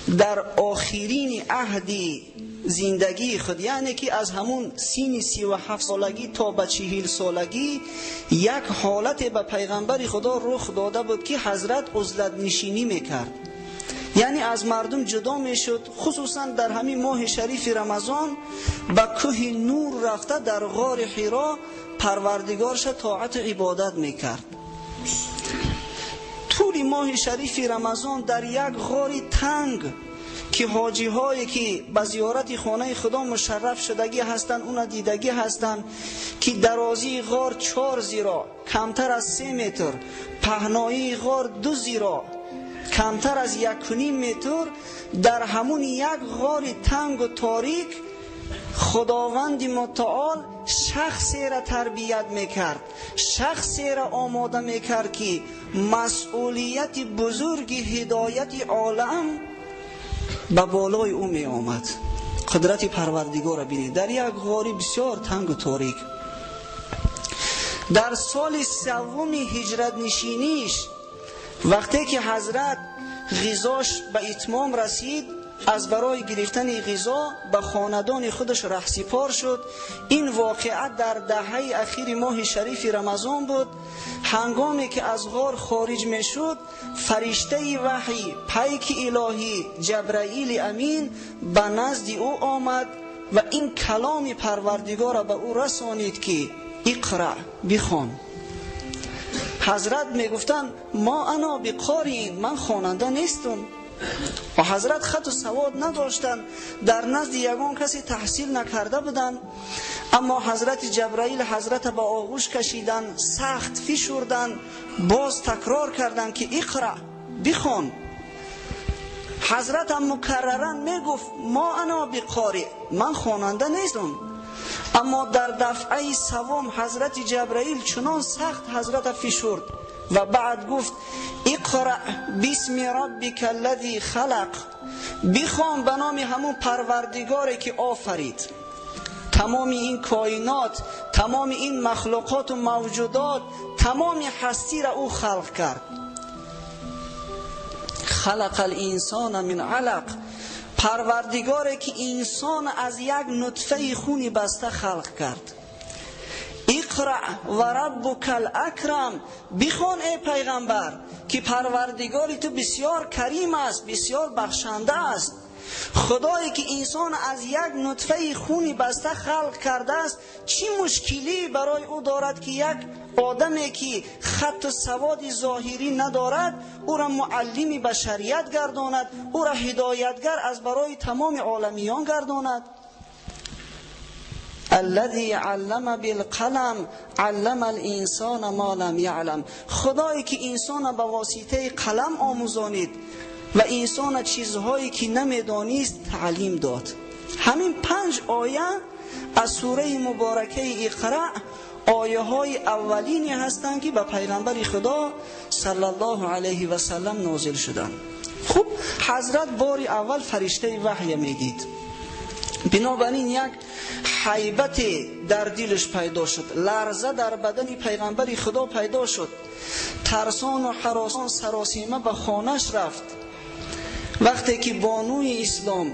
Дар охирини аҳди зиндагии худ, яъне ки аз ҳамун синни 37 солагӣ то ба 40 солагӣ як ҳолате ба пайғамбари Худо рух дода буд, ки ҳазрат узлатнишинӣ мекард, яъне аз мардум ҷудо мешуд. Хусусан дар ҳамин моҳи шарифи Рамазон ба кӯҳи Нур рафта дар ғори Ҳиро парвардигорша тоату ибодат мекард. Тӯли моҳи шарифи Рамазон дар як ғори танг, ки ҳоҷиҳое ки ба зиёрати хонаи Худо мушарраф шудагӣ ҳастанд, уна дидагӣ ҳастанд, ки дарозии ғор 4 зиро, камтар аз 3 метр, паҳноии ғор 2 зиро, камтар аз 1.5 метр, дар ҳамун як ғори тангу торик Худованди мутаол шахсеро тарбият мекард, шахсеро омода мекард, ки масъулияти бузурги ҳидояти олам ба болои ӯ меомад. Қудрати Парвардигорро бинед, дар як ғори бисёр тангу торик. Дар соли севуми ҳиҷратнишиниш, вақте ки ҳазрат ғизош ба итмом расид, аз барои гирифтани ғизо ба хонадони худаш раҳсипор шуд. Ин воқеа дар даҳаи ахири моҳи шарифи Рамазон буд. Ҳангоме ки аз ғор хориҷ мешуд, фариштаи ваҳй, пайки илоҳӣ Ҷабраили Амин ба назди ӯ омад ва ин каломи Парвардигорро ба ӯ расонид, ки иқра, бихон. Ҳазрат мегуфтанд: мо ана биқориин, ман хонанда нестам. Ва ҳазрат хату савод надоштанд, дар назди ягон касе таҳсил накарда буданд. Аммо ҳазрати Ҷабраил ҳазрата ба оғӯш кашиданд, сахт фишурданд, боз такрор карданд, ки иқра, бихон. Ҳазратам мукарраран мегуфт: мо ана биқори, ман хонанда нестам. Аммо дар дафъаи севум ҳазрати Ҷабраил чунон сахт ҳазрата фишурд ва баъд гуфт: иқра бисми раббика аллази халақ, бихон ба номи ҳамун Парвардигоре ки офарид тамоми ин коинот, тамоми ин махлуқоту мавҷудот, тамоми ҳастиро ӯ халқ кард. Халақа алинсона мин алақ, Парвардигоре ки инсон аз як нутфаи хуни баста халқ кард. Иқра ва раббука алакрам, бихон эй пайғамбар, ки Парвардигори ту бисёр карим аст, бисёр бахшанда аст. Худое ки инсон аз як нутфаи хуни баста халқ кардааст, чӣ мушкилӣ барои ӯ дорад, ки як одаме ки хатту саводи зоҳирӣ надорад, ӯра муаллими башарият гардонад, ӯра ҳидоятгар аз барои тамоми оламиён гардонад? الذي علم بالقلم علم الانسان ما لم يعلم، خدایی که انسان به واسطه قلم آموزانید و انسان چیزهایی که نمیدانست تعلیم داد. همین 5 آیه از سوره مبارکه اقرأ آیه های اولینی هستند که به پیغمبر خدا صلی الله علیه و سلم نازل شدند. خب حضرت بار اول فرشته وحی میدید، بنابراین یک حیبت در دلش پیدا شد، لرزه در بدن پیغمبر خدا پیدا شد، ترسان و حراسان سراسیمه به خانه‌اش رفت. وقتی که بانوی اسلام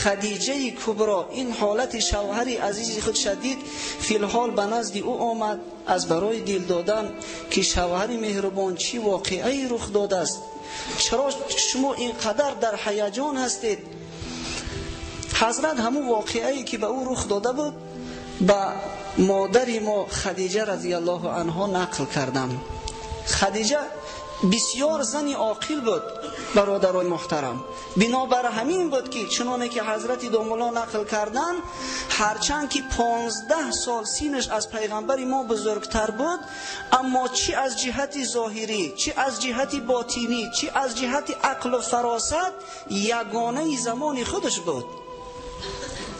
خدیجه کبرا این حالت شوهر عزیز خود شدید، فی الحال به نزد او آمد از برای دل دادن که شوهر مهربان چی واقعی رخ داده است، چرا شما اینقدر در هیجان هستید؟ حضرت همون واقعی که به او رخ داده بود به مادر ما خدیجه رضی الله عنها نقل کردم. خدیجه بسیار زنی عاقل بود برادرای محترم، بنابر همین بود که چنانه که حضرت دوملا نقل کردن، هرچند که 15 سال سینش از پیغمبر ما بزرگتر بود، اما چی از جهت ظاهری، چی از جهت باطینی، چی از جهت عقل و فراست یگانه زمان خودش بود.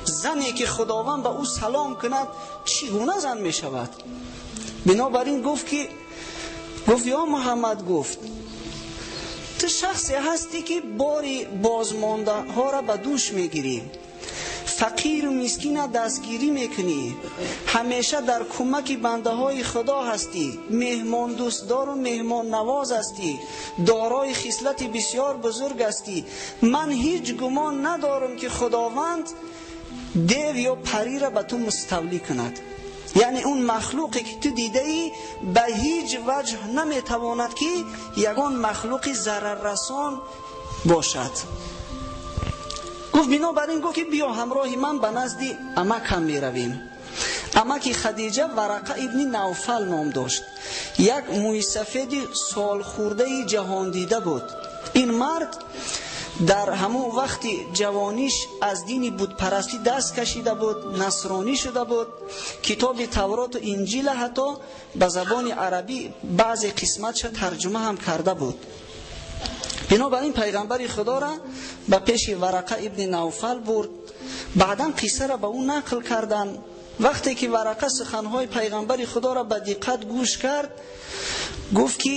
زنی که خداوند به او سلام کند چگونه زن می شود؟ بنابراین گفت که گفت یا محمد، گفت تو شخصی هستی که باری بازمانده ها را به دوش میگیری، фақир ва мискина дастгирӣ мекунӣ, ҳамеша дар кӯмаки бандаҳои Худо ҳастӣ, меҳмон дӯстдор ва меҳмон навоз ҳастӣ, дорои хислати бисёр бузург ҳастӣ. Ман ҳеҷ гумон надорам ки Худованд дев ё париро ба ту муставлӣ кунад. Яъне он махлуқе ки ту дидаӣ ба ҳеҷ ваҷҳ наметавонад ки ягон махлуқи зараррасон бошад. Гуфт бинобар ин гуфт ки биё ҳамроҳи ман ба назди амакам меравем. Амаки Хадиҷа Варақа ибни Навфал ном дошт. Як мӯйсафеди солхӯрдаи ҷаҳондида буд. Ин мард дар ҳамон вақти ҷавониш аз дини бутпарастӣ даст кашида буд, насронӣ шуда буд. Китоби Тавроту Инҷила ҳатто ба забони арабӣ баъзе қисматша тарҷума ҳам карда буд. Бинобар ин пайғамбари Худоро ба пеши Варақа ибни Навфал бурд. Баъдан қиссаро ба ӯ нақл карданд. Вақте ки Варақа суханҳои пайғамбари Худоро ба диққат гӯш кард, гуфт ки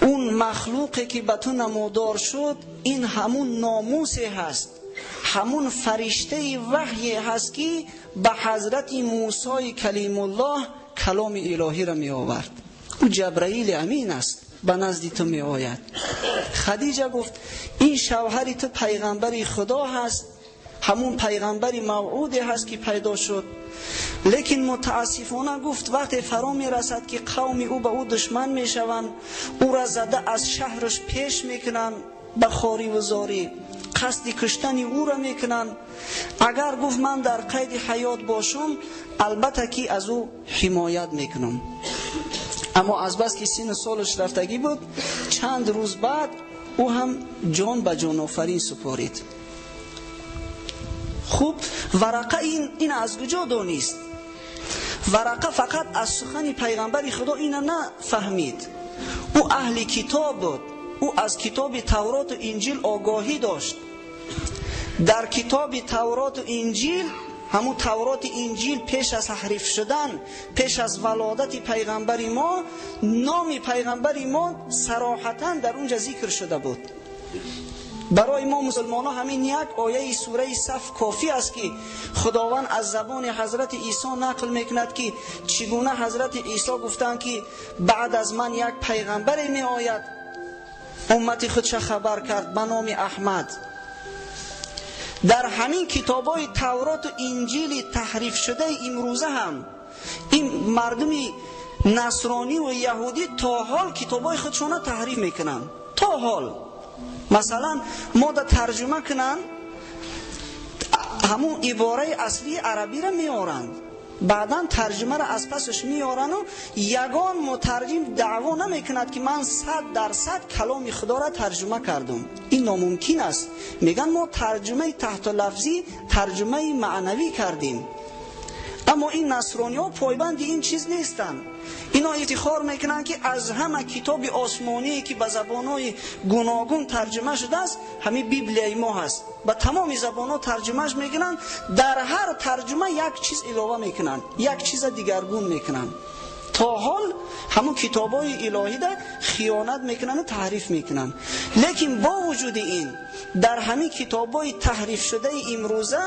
он махлуқе ки ба ту намудор шуд, ин ҳамун номусе ҳаст, ҳамун фариштаи ваҳйе ҳаст ки ба ҳазрати Мусои калимуллоҳ каломи илоҳиро меовард. Ӯ Ҷабраили амин аст, ба назди ту меояд. Хадиҷа гуфт ин шавҳари ту пайғамбари Худо ҳаст, ҳамун пайғамбари мавъуде ҳаст ки пайдо шуд. Лекин мутаассифона гуфт вақте фаро мерасад ки қавми ӯ ба ӯ душман мешаванд, ӯра зада аз шаҳраш пеш мекунанд ба хорӣ ва зорӣ, қасди куштани ӯра мекунанд. Агар гуфт ман дар қайди ҳаёт бошам, албатта ки аз ӯ ҳимоят мекунам. Аммо азбаски синну солаш рафтагӣ буд, чанд рӯз баъд ӯ ҳам ҷон ба ҷонофарин супорид. Хуб, Варақа ин аз куҷо донист? Варақа фақат аз сухани пайғамбари Худо ина нафаҳмид. Ӯ аҳли китоб буд, ӯ аз китоби Тавроту Инҷил огоҳӣ дошт. Дар китоби Тавроту Инҷил, ҳамун Тавроти Инҷил пеш аз таҳриф шудан, пеш аз валодати пайғамбари мо, номи пайғамбари мо сароҳатан дар унҷа зикр шуда буд. Барои мо мусулмонҳо ҳамин як ояи сураи Саф кофӣ аст ки Худованд аз забони ҳазрати Исо нақл мекунад ки чӣ гуна ҳазрати Исо гуфтанд ки баъд аз ман як пайғамбаре меояд, уммати худша хабар кард ба номи Аҳмад. Дар ҳамин китобҳои Тавроту Инҷили таҳрифшудаи имрӯза ҳам ин мардуми насронӣ ва яҳудӣ то ҳол китобҳои худшона таҳриф мекунанд. То ҳол масалан мо да тарҷума кунанд, ҳамун ибораи аслии арабиро меоранд, баъдан тарҷумаро аз пасаш меорану ягон мутарҷим даъво намекунад ки ман 100% каломи Худоро тарҷума кардам. Ин номумкин аст. Мегӯянд мо тарҷумаи таҳту лафзӣ, тарҷумаи маънавӣ кардем. Аммо ин насрониҳо пойбанди ин чиз нестанд. Ино ифтихор мекунанд ки аз ҳама китоби осмоние ки ба забонҳои гуногун тарҷума шудааст, ҳамин Библияи мо ҳаст. Ба тамоми забонҳо тарҷумаш мекунанд, дар ҳар тарҷума як чиз илова мекунанд, як чиза дигаргун мекунанд. То ҳол ҳамун китобҳои илоҳида хиёнат мекунанд ва таҳриф мекунанд. Лекин бо вуҷуди ин дар ҳамин китобҳои таҳрифшудаи имрӯза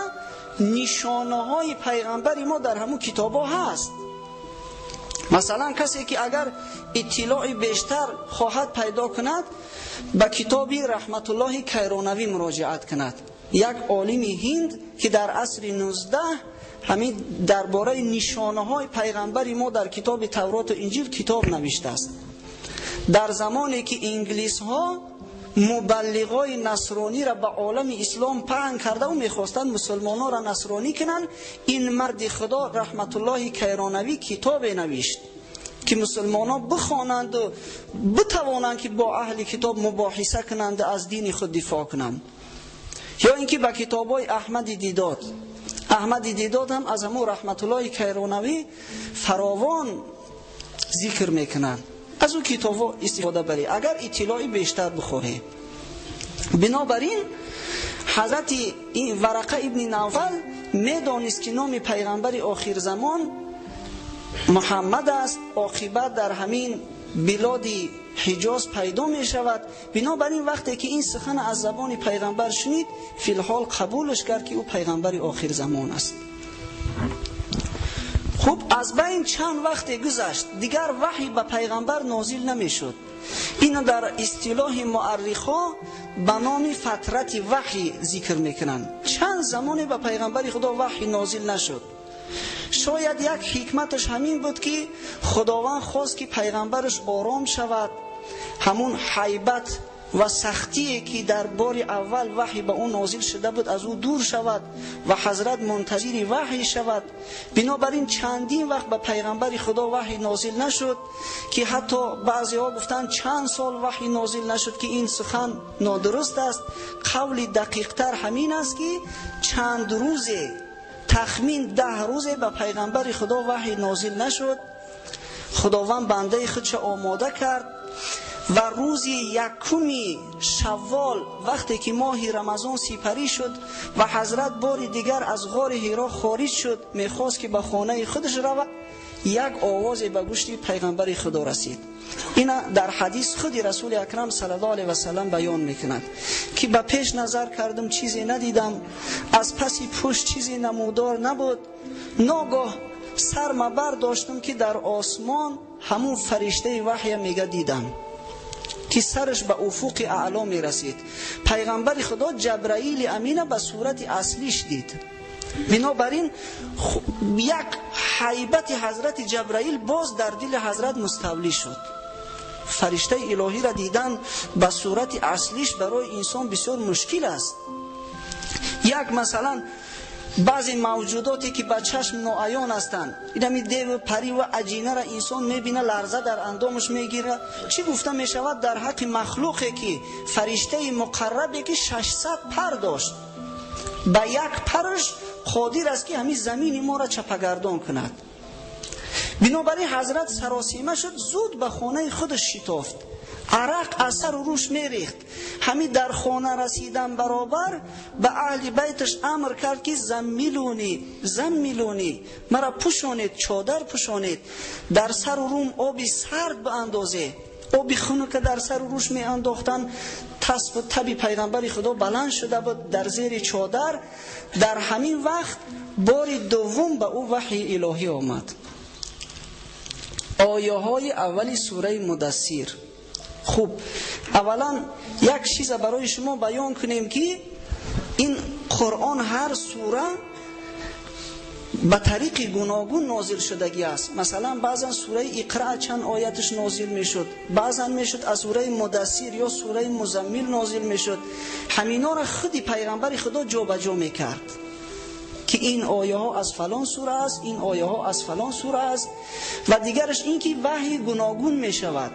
нишонаҳои пайғамбари мо дар ҳамун китобҳо ҳаст. Масалан касе ки агар иттилои бештар хоҳад пайдо кунад, ба китоби Раҳматуллоҳи Кайронавӣ муроҷиат кунад. Як олими ҳинд ки дар асри 19 ҳамин дар бораи нишонаҳои пайғамбари мо дар китоби Тавроту Инҷил китоб навиштааст. Дар замоне ки инглисҳо мубаллиғои насрониро ба олами ислом паҳн карда ва мехостанд мусулмонҳоро насронӣ кунанд, ин марди Худо Раҳматуллоҳи Кайронавӣ китобе навишт ки мусулмонҳо бихонанд ва битавонанд ки бо аҳли китоб мубоҳиса кунанд, аз дини худ дифоъ кунанд. Ё инки ба китобҳои Аҳмади Дидод. Аҳмади Дидод ҳам аз ҳамун Раҳматуллоҳи Кайронавӣ фаровон зикр мекунанд. Аз ӯ китобҳо истифода барӣ агар иттилои бештар бихоҳӣ. Бинобар ин ҳазрати Варақа ибни Навфал медонист ки номи пайғамбари охирзамон Муҳаммад аст. Оқибат дар ҳамин билоди Ҳиҷоз пайдо мешавад. Бинобар ин вақте ки ин сухан аз забони пайғамбар шунид, филҳол қабулаш кард ки ӯ пайғамбари охир замон аст. Хуб, аз байн чанд вақте гузашт, дигар ваҳй ба пайғамбар нозил намешуд. Ино дар истилоҳи муаррихҳо ба номи фатрати ваҳй зикр мекунанд. Чанд замоне ба пайғамбари Худо ваҳй нозил нашуд. Шояд як ҳикматаш ҳамин буд, ки Худованд хост, ки пайғамбараш ором шавад, ҳамун ҳайбат ва сахтие ки дар бори аввал ваҳй ба ӯ нозил шуда буд аз ӯ дур шавад ва ҳазрат мунтазири ваҳй шавад. Бинобар ин чандин вақт ба пайғамбари Худо ваҳй нозил нашуд, ки ҳатто баъзеҳо гуфтанд чанд сол ваҳй нозил нашуд, ки ин сухан нодуруст аст. Қавли дақиқтар ҳамин аст, ки чанд рӯзе, тахмин 10 рӯзе ба пайғамбари Худо ваҳй нозил нашуд. Худованд бандаи худша омода кард ва рӯзи 1 шаввол, вақте ки моҳи Рамазон сипарӣ шуд ва ҳазрат бори дигар аз ғори Ҳиро хориҷ шуд, мехост ки ба хонаи худаш равад, як овозе ба гӯшти пайғамбари Худо расид. Ина дар ҳадис худи Расули Акрам саллаллоҳу алайҳи васаллам баён мекунад, ки ба пеш назар кардам, чизе надидам, аз паси пушт чизе намудор набуд. Ногоҳ сарма бардоштам, ки дар осмон ҳамун фариштаи ваҳя мега дидам, ки сараш ба уфуқи аъло мерасид. Пайғамбари Худо Ҷабраили Амина ба сурати аслиш дид. Бинобар ин як ҳайбати ҳазрати Ҷабраил боз дар дили ҳазрат муставлӣ шуд. Фариштаи илоҳиро дидан ба сурати аслиш барои инсон бисёр мушкил аст. Як масалан баъзе мавҷудоте ки ба чашм ноаён ҳастанд, инами деву пари ва аҷинаро инсон мебина, ларза дар андомаш мегирад. Чӣ гуфта мешавад дар ҳаққи махлуқе ки фариштаи муқаррабе ки 600 пар дошт, ба як параш қодир аст, ки ҳамин замини моро чапагардон кунад. Бинобар ин ҳазрат саросима шуд, зуд ба хонаи худаш шитофт, арақ аз сару рӯш мерехт. Ҳамин дар хона расидан баробар ба аҳли байташ амр кард, ки заммилунӣ, заммилунӣ, маро пӯшонед, чодар пӯшонед, дар сару рӯм оби сард баандозе. Оби хунука дар сару рӯш меандохтанд. Тасбу таби пайғамбари Худо баланд шуда буд дар зери чодар. Дар ҳамин вақт бори дуввум ба ӯ ваҳйи илоҳӣ омад. Ояҳои аввали сураи Мудассир. Хуб, аввалан як чиза барои шумо баён кунем, ки ин Қуръон ҳар сура ба тариқи гуногун нозил шудагӣ аст. Масалан, баъзан сураи Иқра чанд ояташ нозил мешуд, баъзан мешуд аз сураи Мудассир ё сураи Музаммил нозил мешуд. Ҳаминора худи пайғамбари Худо ҷобаҷо мекард, ки ин ояҳо аз фалон сура аст, ин ояҳо аз фалон сура аст. Ва дигараш ин ки ваҳй гуногун мешавад.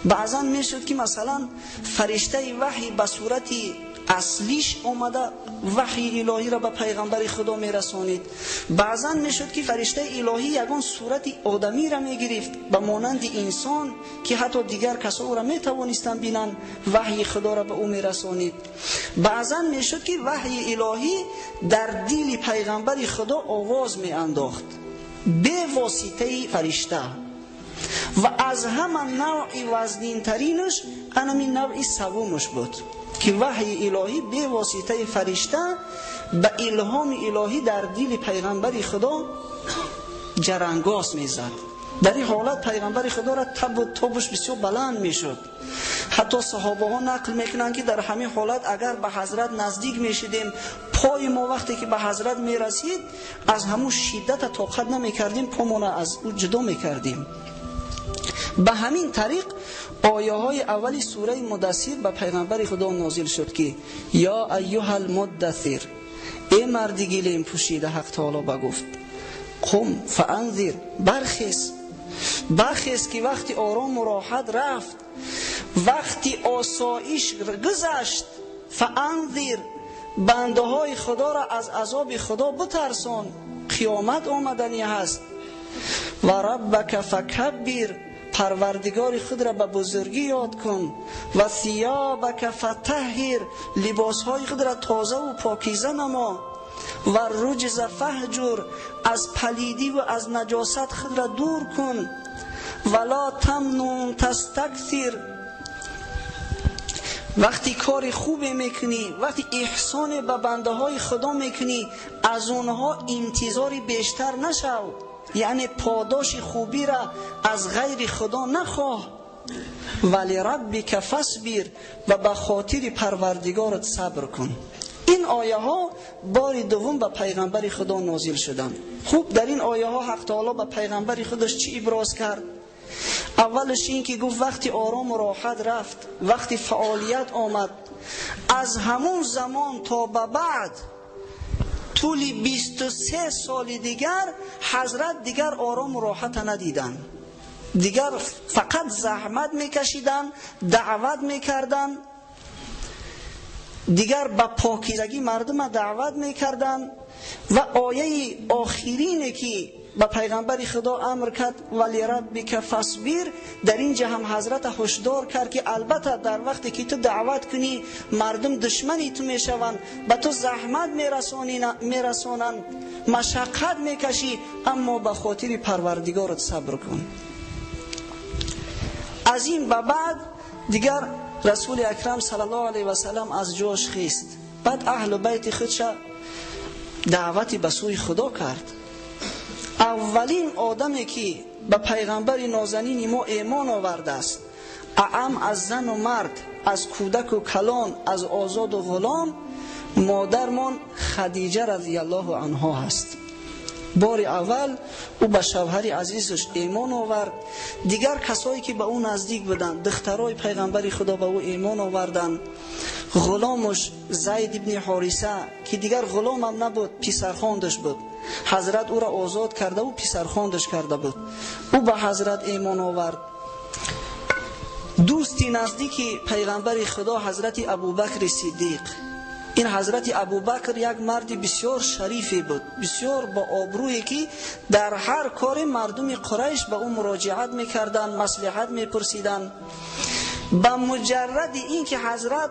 Баъзан мешуд, ки масалан фариштаи ваҳй ба сурати аслиш омада ваҳйи илоҳиро ба пайғамбари Худо мерасонид. Баъзан мешуд, ки фариштаи илоҳӣ ягон сурати одамиро мегирифт ба монанди инсон, ки ҳатто дигар касо ӯро метавонистанд бинанд, ваҳйи Худоро ба ӯ мерасонид. Баъзан мешуд, ки ваҳйи илоҳӣ дар дили пайғамбари Худо овоз меандохт бевоситаи фаришта. Ва аз ҳама навъи вазнинтаринаш анами навъи саввумаш буд, ки ваҳйи илоҳӣ бевоситаи фаришта ба илҳоми илоҳӣ дар дили пайғамбари Худо ҷарангос мезад. Дар ин ҳолат пайғамбари Худоро табу тобаш бисёр баланд мешуд. Ҳатто саҳобаҳо нақл мекунанд, ки дар ҳамин ҳолат агар ба ҳазрат наздик мешудем, пои мо вақте ки ба ҳазрат мерасид, аз ҳамун шиддата тоқат намекардем, помона аз ӯ ҷудо мекардем. Ба ҳамин тариқ ояҳои аввали сураи Мудассир ба пайғамбари Худо нозил шуд, ки ё айюҳал муддассир, э марди гилем пӯшида, ҳақ таоло ба гуфт, қум фаанзир, бархез, бархез, ки вақти орому роҳат рафт, вақти осоиш гузашт. Фаанзир, бандаҳои Худоро аз азоби Худо битарсон, қиёмат омаданӣ ҳаст. Ва раббака факаббир, парвардигори худро ба бузургӣ ёд кун. Ва сиёбака фатаҳҳир, либосҳои худро тозаву покиза намо. Ва руҷза фаҳҷур, аз палидӣ ва аз наҷосат худро дур кун. ولا تمنن تستکثر. وقتی کار خوب میکنی، وقتی احسان به بنده های خدا میکنی، از اونها انتظاری بیشتر نشو، یعنی پاداش خوبی را از غیر خدا نخواه. ولی ربک فاصبر، و به خاطر پروردگارت صبر کن. این آیه ها بار دوم به پیغمبر خدا نازل شدند. خوب در این آیه ها حق تعالی به پیغمبر خودش چی ابراز کرد؟ اولش این که گفت وقتی آرام و راحت رفت، وقتی فعالیت آمد، از همون زمان تا به بعد طول 23 سال دیگر حضرت دیگر آرام و راحت ندیدن، دیگر فقط زحمت میکشیدن، دعوت میکردن، دیگر به پاکیزگی مردم دعوت میکردن. و آیه آخرینه که به پیغمبر خدا امر کرد ولی ربک فاصبر، در اینجا هم حضرت هشدار کرد که البته در وقتی که تو دعوت کنی مردم دشمنی تو میشوند، به تو زحمت میرسانند، مشقت میکشی، اما به خاطر پروردگارت صبر کن. از این به بعد دیگر رسول اکرم صلی الله علیه و سلم از جاش خیست، بعد اهل بیت خودش دعوتی به سوی خدا کرد. اولین آدمی که به پیغمبر نازنین ما ایمان آورده است، اعم از زن و مرد، از کودک و کلان، از آزاد و غلام، مادرمان خدیجه رضی الله عنها هست. بار اول او به شوهر عزیزش ایمان آورد. دیگر کسایی که به او نزدیک بودند، دخترای پیغمبر خدا به او ایمان آوردند. غلامش زید ابن حارثه که دیگر غلام هم نبود، پسرخواندش بود، حضرت او را آزاد کرده و پسرخواندش کرده بود، او به حضرت ایمان آورد. دوستی نزدیک پیغمبر خدا حضرت ابوبکر صدیق. این حضرت ابوبکر یک مرد بسیار شریفی بود، بسیار با آبرویی که در هر کار مردم قریش به او مراجعت میکردند، مصلحت میپرسیدند. به مجرد اینکه حضرت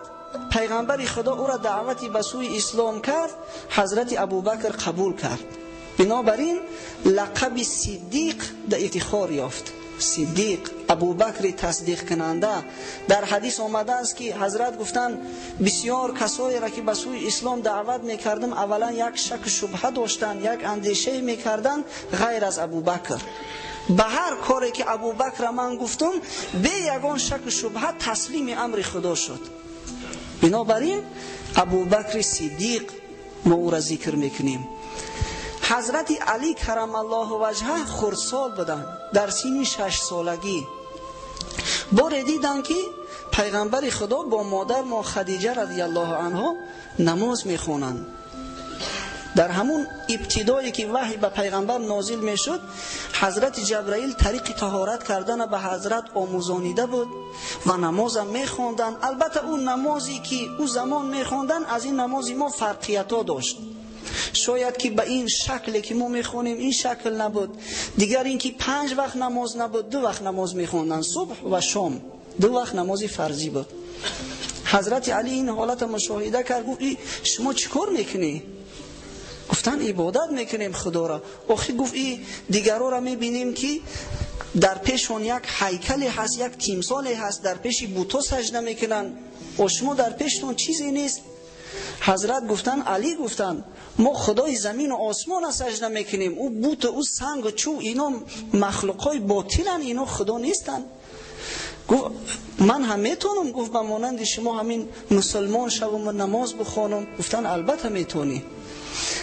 پیغمبر خدا او را دعوتی به سوی اسلام کرد، حضرت ابوبکر قبول کرد. بنابراین لقب صدیق در افتخار یافت. صدیق، ابوبکر تصدیق کننده. در حدیث آمده است که حضرت گفتند بسیار کسایی را که به سوی اسلام دعوت میکردم، اولا یک شک شبهه داشتند، یک اندیشه میکردند غیر از ابوبکر. به هر کاری که ابوبکر من گفتم، به یگان شک شبهه تسلیم امر خدا شد. بنابراین ابوبکر صدیق ما او را ذکر میکنیم. حضرت علی کرم الله وجهه خردسال بودند، در سن 6 سالگی. بار دیدند که پیغمبر خدا با مادر ما خدیجه رضی الله عنها نماز میخوانند. در همون ابتدایی که وحی به پیغمبر نازل میشد، حضرت جبرائیل طریق طهارت کردن به حضرت آموزانیده بود و نماز هم میخوندن. البته اون نمازی که او زمان میخوندن از این نمازی ما فرقیت ها داشت. شاید که به این شکلی که ما میخونیم این شکل نبود. دیگر اینکه 5 وقت نماز نبود، 2 وقت نماز میخوندن، صبح و شام، 2 وقت نماز فرضی بود. حضرت علی این حالت مشاهده کرد، گفت شما چیکار میکنی؟ گفتن عبادت میکنیم خدا را. آخه گفت ای دیگرا را میبینیم که در پیشون یک هیکلی هست، یک تیمسالی هست، در پیش بوتا سجده میکنن و شما در پیشتون چیزی نیست. حضرت گفتن، علی گفتن ما خدای زمین و آسمان سجده میکنیم، او بوت و او سنگ و چوب اینا مخلوقای باطلن، اینا خدا نیستن. گفت من هم میتونم، گفت به مانند شما همین مسلمان شوم و نماز بخوانم. گفتن البته میتونی.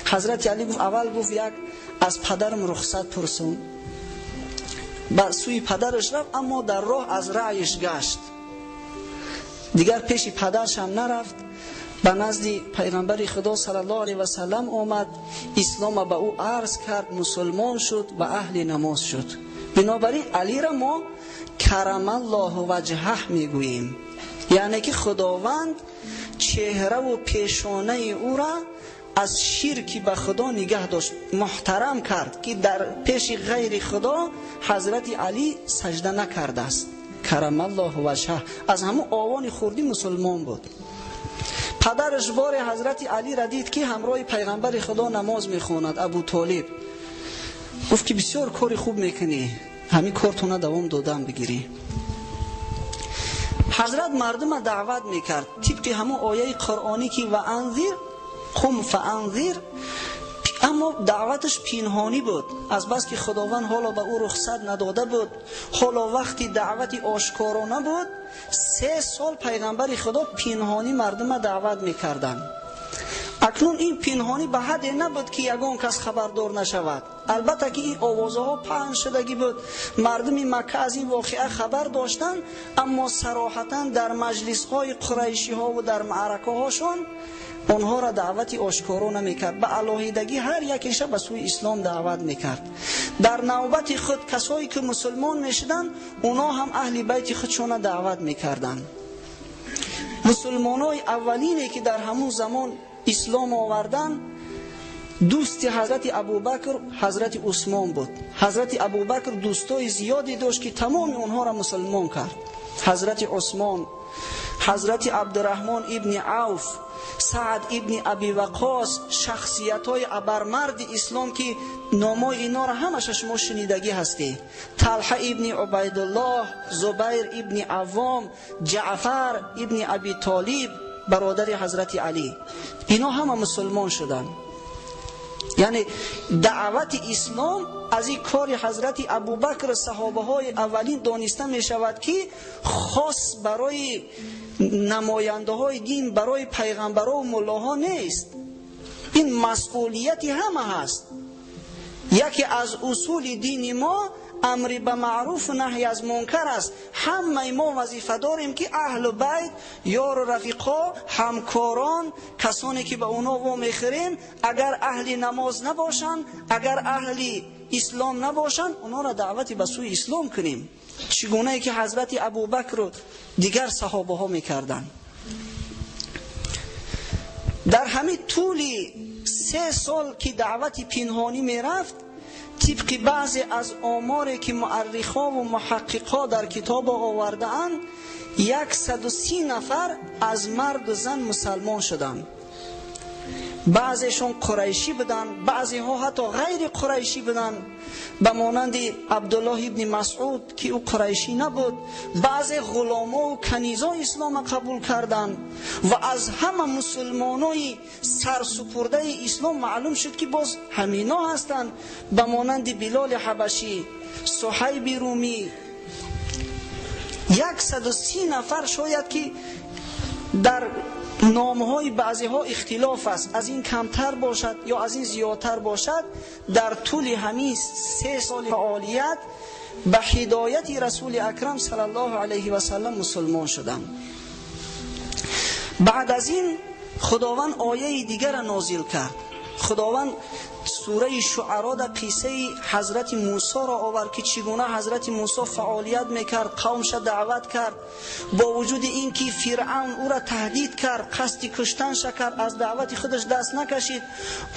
حضرت علی گفت اول گفت یک از پدرم رخصت پرسم. به سوی پدرش رفت، اما در راه از رأیش گشت، دیگر پیش پدرش هم نرفت. به نزد پیغمبر خدا صلی الله علیه و سلم آمد، اسلام به او عرض کرد، مسلمان شد و اهل نماز شد. بنابراین علی را ما کرم الله وجهه میگوییم، یعنی که خداوند چهره و پیشانه او را از شرکی به خدا نگه داشت، محترم کرد که در پیش غیر خدا حضرت علی سجده نکرده است. کرم الله وجهه. از همون آوان خوردی مسلمان بود. پدرش بار حضرت علی را دید که همراه پیغمبر خدا نماز میخواند، ابو طالب. گفت که بسیار کار خوب میکنی، ҳамин кортона давом додан бигирӣ. Ҳазрат мардума даъват мекард тибқи ҳамон ояи қуръонӣ ки ва анзир қум фаанзир, аммо даъваташ пинҳонӣ буд, аз бас ки Худованд ҳоло ба ӯ рухсат надода буд, ҳоло вақти даъвати ошкоро набуд. 3 сол пайғамбари Худо пинҳонӣ мардума даъват мекарданд. Акнун ин пинҳонӣ ба ҳадде набуд ки ягон кас хабардор нашавад. Албатта ки ин овозаҳо паҳн шудагӣ буд, мардуми Макка аз ин воқеа хабар доштанд, аммо сароҳатан дар маҷлисҳои қурайшиҳо ва дар маъракаҳошон онҳоро даъвати ошкоро намекард. Ба алоҳидагӣ ҳар якеша ба сӯи ислом даъват мекард. Дар навбати худ касое ки мусулмон мешуданд, онҳо ҳам аҳли байти худшона даъват мекарданд. Мусулмонои аввалине ки дар ҳамун замон ислом овардан, дӯсти ҳазрати Абубакр ҳазрати Усмон буд. Ҳазрати Абубакр дӯстои зиёде дошт ки тамоми онҳоро мусулмон кард. Ҳазрати Усмон, ҳазрати Абдураҳмон ибни Авф, Саъд ибни Аби Ваққос, шахсиятҳои абармарди ислом ки номои инҳоро ҳамаша шумо шунидагӣ ҳастед. Талҳа ибни Убайдуллоҳ, Зубайр ибни Аввом, Ҷаъфар ибни Аби Толиб, бародари ҳазрати Алӣ, инҳо ҳама мусулмон шуданд. Яъне даъвати ислом аз ин кори ҳазрати Абубакр саҳобаҳои аввалин дониста мешавад ки хос барои намояндаҳои дин, барои пайғамбарҳо ва муллоҳо нест. Ин масъулияти ҳама ҳаст. Яке аз усули дини мо амри ба маъруф ва наҳй аз мункар аст. Ҳамаи мо вазифа дорем ки аҳлу байт, ёру рафиқо, ҳамкорон, касоне ки ба онҳо во мехӯрем, агар аҳли намоз набошанд, агар аҳли ислом набошанд, онҳоро даъвати ба сӯи ислом кунем, чӣ гунае ки ҳазрати Абубакру дигар саҳобаҳо мекарданд. Дар ҳамин тӯли 3 сол ки даъвати пинҳонӣ мерафт, тибқи баъзе аз оморе ки муаррихҳо ва муҳаққиқҳо дар китобо овардаанд, 130 нафар аз марду зан мусалмон шуданд. Баъзешон қурайшӣ буданд, баъзеҳо ҳатто ғайри қурайшӣ буданд, ба монанди Абдуллоҳ ибни Масъуд ки ӯ қурайшӣ набуд. Баъзе ғуломо ва канизо ислома қабул карданд ва аз ҳама мусулмонои сарсупурдаи ислом маълум шуд ки боз ҳамино ҳастанд, ба монанди Билоли Ҳабашӣ, Суҳайби Румӣ. 130 нафар шояд ки дар номҳои баъзеҳо ихтилоф аст, аз ин камтар бошад ё аз ин зиёдтар бошад, дар тӯли ҳамин 3 соли фаъолият ба ҳидояти Расули Акрам саллаллоҳу алайҳи васаллам мусулмон шуданд. Баъд аз ин Худованд ояи дигарро нозил кард. Худованд сураи Шуаро дар қиссаи ҳазрати Мусоро овард ки чӣ гуна ҳазрати Мусо фаъолият мекард, қавмша даъват кард, бо вуҷуди ин ки Фиръавн ӯро таҳдид кард, қасди куштанша кард, аз даъвати худаш даст накашид.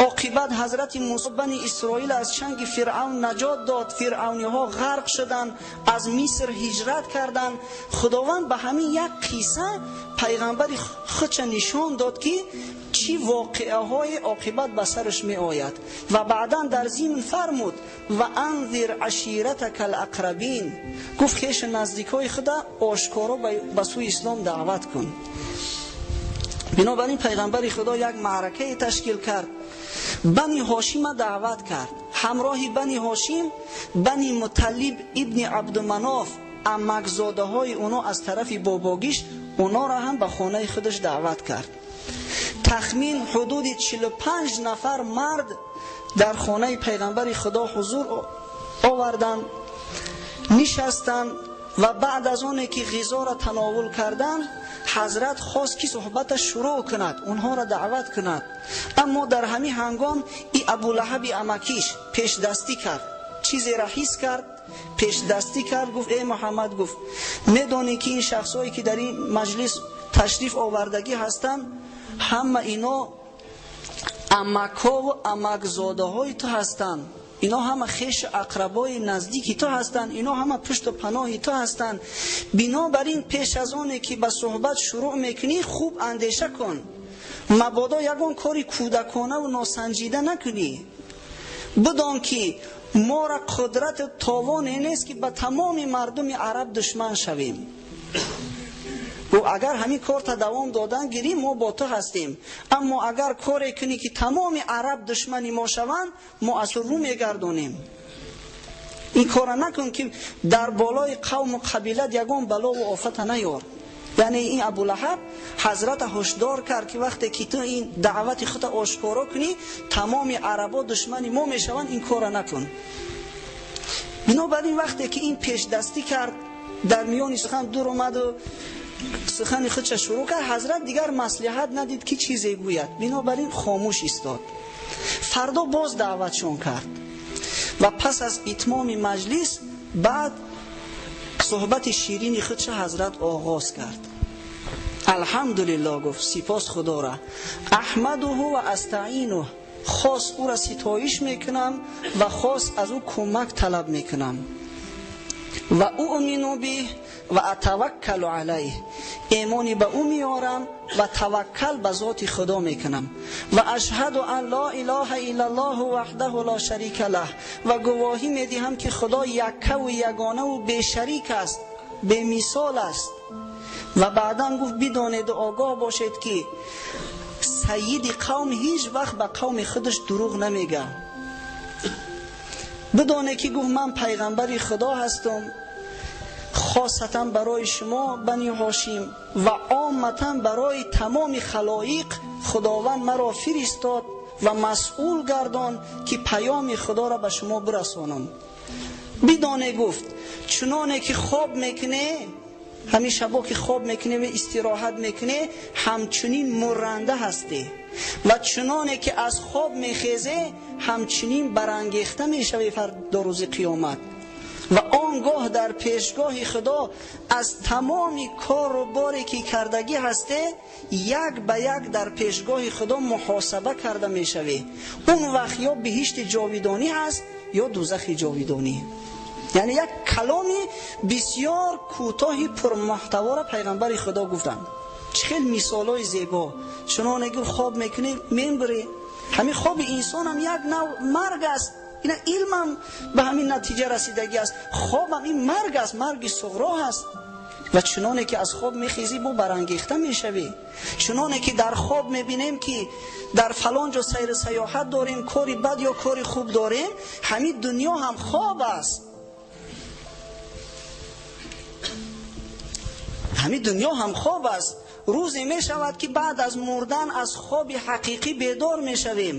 Оқибат ҳазрати Мусо бани Исроил аз чанги Фиръавн наҷот дод. Фиръавниҳо ғарқ шуданд, аз Миср ҳиҷрат карданд. Худованд ба ҳамин як қисса пайғамбари худша нишон дод ки чӣ воқеаҳои оқибат ба сараш меояд. Ва баъдан дар зимн фармуд ва анзир аширатака алақрабин, гуфт хешу наздикҳои худа ошкоро ба сӯи ислом даъват кун. Бинобар ин пайғамбари Худо як маъракае ташкил кард, бани Ҳошима даъват кард. Ҳамроҳи бани Ҳошим бани Муталлиб ибни Абдуманоф, амакзодаҳои оно аз тарафи бобогиш, онора ҳам ба хонаи худаш даъват кард. Тахмин ҳудуди 45 нафар мард дар хонаи пайғамбари Худо ҳузур оварданд, нишастанд ва баъд аз оне ки ғизоро тановул карданд, ҳазрат хост ки суҳбата шурӯъ кунад, онҳоро даъват кунад. Аммо дар ҳамин ҳангом и Абулаҳаби амакиш пешдастӣ кард, чизеро ҳис кард, пешдастӣ кард, гуфт эй Муҳаммад, гуфт медонӣ ки ин шахсҳое ки дар ин маҷлис ташриф овардагӣ ҳастанд, ҳама ино амакҳову амакзодаҳои ту ҳастанд, ино ҳама хешу ақрабои наздики ту ҳастанд, ино ҳама пушту паноҳи ту ҳастанд. Бинобар ин пеш аз оне ки ба суҳбат шурӯъ мекунӣ, хуб андеша кун, мабодо ягон кори кӯдаконаву носанҷида накунӣ. Бидон ки мо ра қудрат тавоне нест ки ба тамоми мардуми араб душман шавем. Гуфт агар ҳамин корта давом додан гирӣ, мо бо ту ҳастем, аммо агар коре кунӣ ки тамоми араб душмани мо шаванд, мо аз ту рӯ мегардонем. Ин кора накун ки дар болои қавму қабилат ягон балову офата наёр. Яъне ин Абулаҳаб ҳазрата ҳушдор кард ки вақте ки ту ин даъвати худро ошкоро кунӣ, тамоми арабо душмани мо мешаванд, ин кора накун. Бинобар ин вақте ки ин пешдастӣ кард, дар миёни сухан дур омаду сухани худша шурӯъ кард, ҳазрат дигар маслиҳат надид ки чизе гӯяд. Бинобар ин хомӯш истод. Фардо боз даъватшон кард ва пас аз итмоми маҷлис баъд суҳбати ширини худша ҳазрат оғоз кард. Алҳамдулиллоҳ, гуфт, сипос Худора, аҳмадуҳу ва астаинуҳ, хос ӯра ситоиш мекунам ва хос аз ӯ кӯмак талаб мекунам. Ва уъмину биҳ ва атаваккалу алайҳ, имони ба ӯ меорам ва таваккал ба зоти Худо мекунам. Ва ашҳаду ан ло илоҳа иллаллоҳу ваҳдаҳу ло шарика лаҳ, ва гувоҳӣ медиҳам ки Худо яккаву ягонаву бешарик аст, бемисол аст. Ва баъдан гуфт бидонеду огоҳ бошед ки сайиди қавм ҳеҷ вақт ба қавми худаш дурӯғ намегӯяд. Бидоне ки гуфт ман пайғамбари Худо ҳастам, хосатан барои шумо Бани Ҳошим ва омматан барои тамоми халоиқ Худованд маро фиристод ва масъул гардон ки паёми Худоро ба шумо бирасонам. Бидоне гуфт чуноне ки хоб мекунӣ, ҳамин шабо ки хоб мекунӣ ва истироҳат мекунӣ, ҳамчунин мурранда ҳастӣ ва чуноне ки аз хоб мехезӣ, ҳамчунин барангехта мешавӣ фардо рӯзи қиёмат. Ва он гоҳ дар пешгоҳи Худо аз тамоми кору боре ки кардагӣ ҳасте, як ба як дар пешгоҳи Худо муҳосаба карда мешавӣ. Он вақт ё биҳишти ҷовидонӣ ҳаст ё дӯзахи ҷовидонӣ. Яъне як каломи бисёр кӯтоҳи пурмуҳтаворо пайғамбари Худо гуфтанд. Чӣ хел мисолҳои зебо. Чуноне гуфт хоб мекунӣ, мембирӣ. Ҳамин хоби инсонам як нав марг аст. Ина илмам ба ҳамин натиҷа расидагӣ аст. Хобам ин марг аст, марги суғро аст. Ва чуноне ки аз хоб мехезӣ, бо барангехта мешавӣ. Чуноне ки дар хоб мебинем ки дар фалон ҷо сайру саёҳат дорем, кори бад ё кори хуб дорем, ҳамин дунё ҳам хоб аст. Ҳамин дунё ҳам хоб аст. Рӯзе мешавад ки баъд аз мурдан аз хоби ҳақиқӣ бедор мешавем.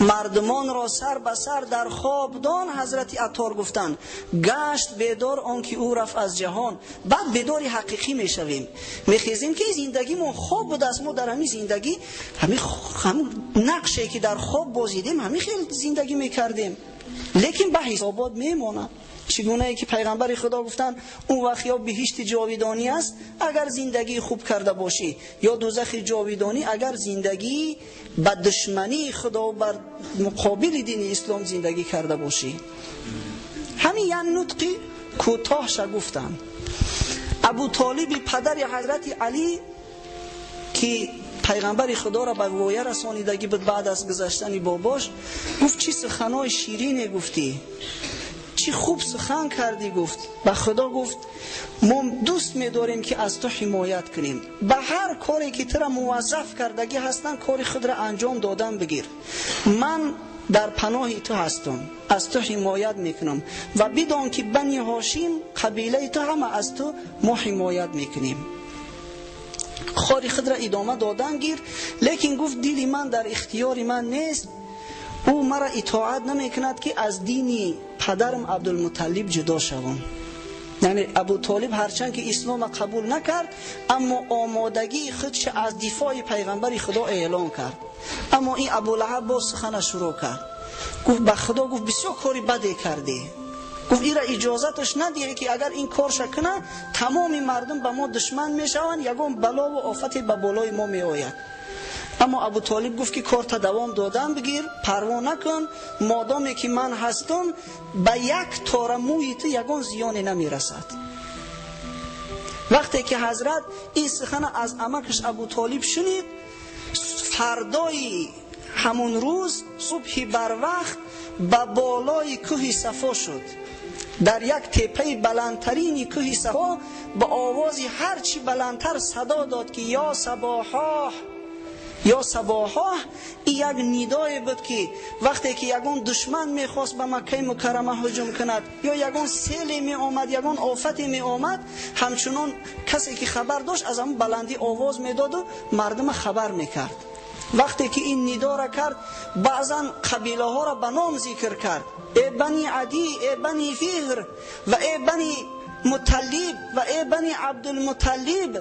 Мардумонро сар ба сар дар хобдон ҳазрати Аттор гуфтанд, гашт бедор он ки ӯ рафт аз ҷаҳон. Баъд бедори ҳақиқӣ мешавем. Мехезем ки зиндагимон хоб будааст. Мо дар ҳамин зиндагӣ ҳамин нақше ки дар хоб бозидем, ҳамин хел зиндагӣ мекардем, лекин ба ҳисобот мемонад. Чигунае ки пайғамбари Худо гуфтанд, он вақт ё биҳишти ҷовидонӣ аст агар зиндагии хуб карда бошӣ, ё дӯзахи ҷовидонӣ агар зиндагӣ ба душмании Худо бар муқобили дини ислом зиндагӣ карда бошӣ. Ҳамин як нутқи кӯтоҳша гуфтанд. Абутолиби падари ҳазрати Алӣ ки пайғамбари Худоро ба воя расонидагӣ буд баъд аз гузаштани бобош, гуфт чӣ суханои ширине гуфтӣ, чӣ хуб сухан кардӣ. Гуфт ба Худо, гуфт мо дӯст медорем ки аз ту ҳимоят кунем. Ба ҳар коре ки тура муваззаф кардагӣ ҳастанд, кори худро анҷом додан бигир. Ман дар паноҳи ту ҳастам, аз ту ҳимоят мекунам ва бидон ки Бани Ҳошим қабилаи ту ҳама аз ту мо ҳимоят мекунем. Кори худро идома додан гир, лекин гуфт дили ман дар ихтиёри ман нест, ӯ мара итоат намекунад ки аз дини падарам Абдулмуталлиб ҷудо шавам. Яъне Абутолиб ҳарчанд ки ислома қабул накард, аммо омодагии худш аз дифои пайғамбари Худо эълон кард. Аммо ин Абулаҳаб боз сухана шурӯъ кард. Гуфт ба Худо, гуфт бисёр кори баде кардӣ. Гуфт ира иҷозаташ надиҳе ки агар ин корша кунад, тамоми мардум ба мо душман мешаванд, ягон балову офате ба болои мо меояд. Аммо Абутолиб гуфт ки корта давом додан бигир, парво накун, модоме ки ман ҳастам, ба як тора мӯи ту ягон зиёне намерасад. Вақте ки ҳазрат ин сухана аз амакаш Абутолиб шунид, фардои Ҳамон рӯз субҳи барвақт ба болои кӯҳи Сафо шуд. Дар як теппаи баландтарини кӯҳи Сафо ба овози ҳарчи баландтар садо дод ки ё сабоҳо, ё сабоҳо. Ин як нидое буд ки вақте ки ягон душман мехост ба Маккаи Мукаррама ҳуҷум кунад ё ягон селе меомад, ягон офате меомад, ҳамчунон касе ки хабар дошт аз ҳамон баландӣ овоз медоду мардума хабар мекард. Вақте ки ин нидора кард, баъзан қабилаҳоро ба ном зикр кард: э бани Адӣ, э бани Фиҳр ва э бани Муталлиб ва э бани Абдулмуталлиб.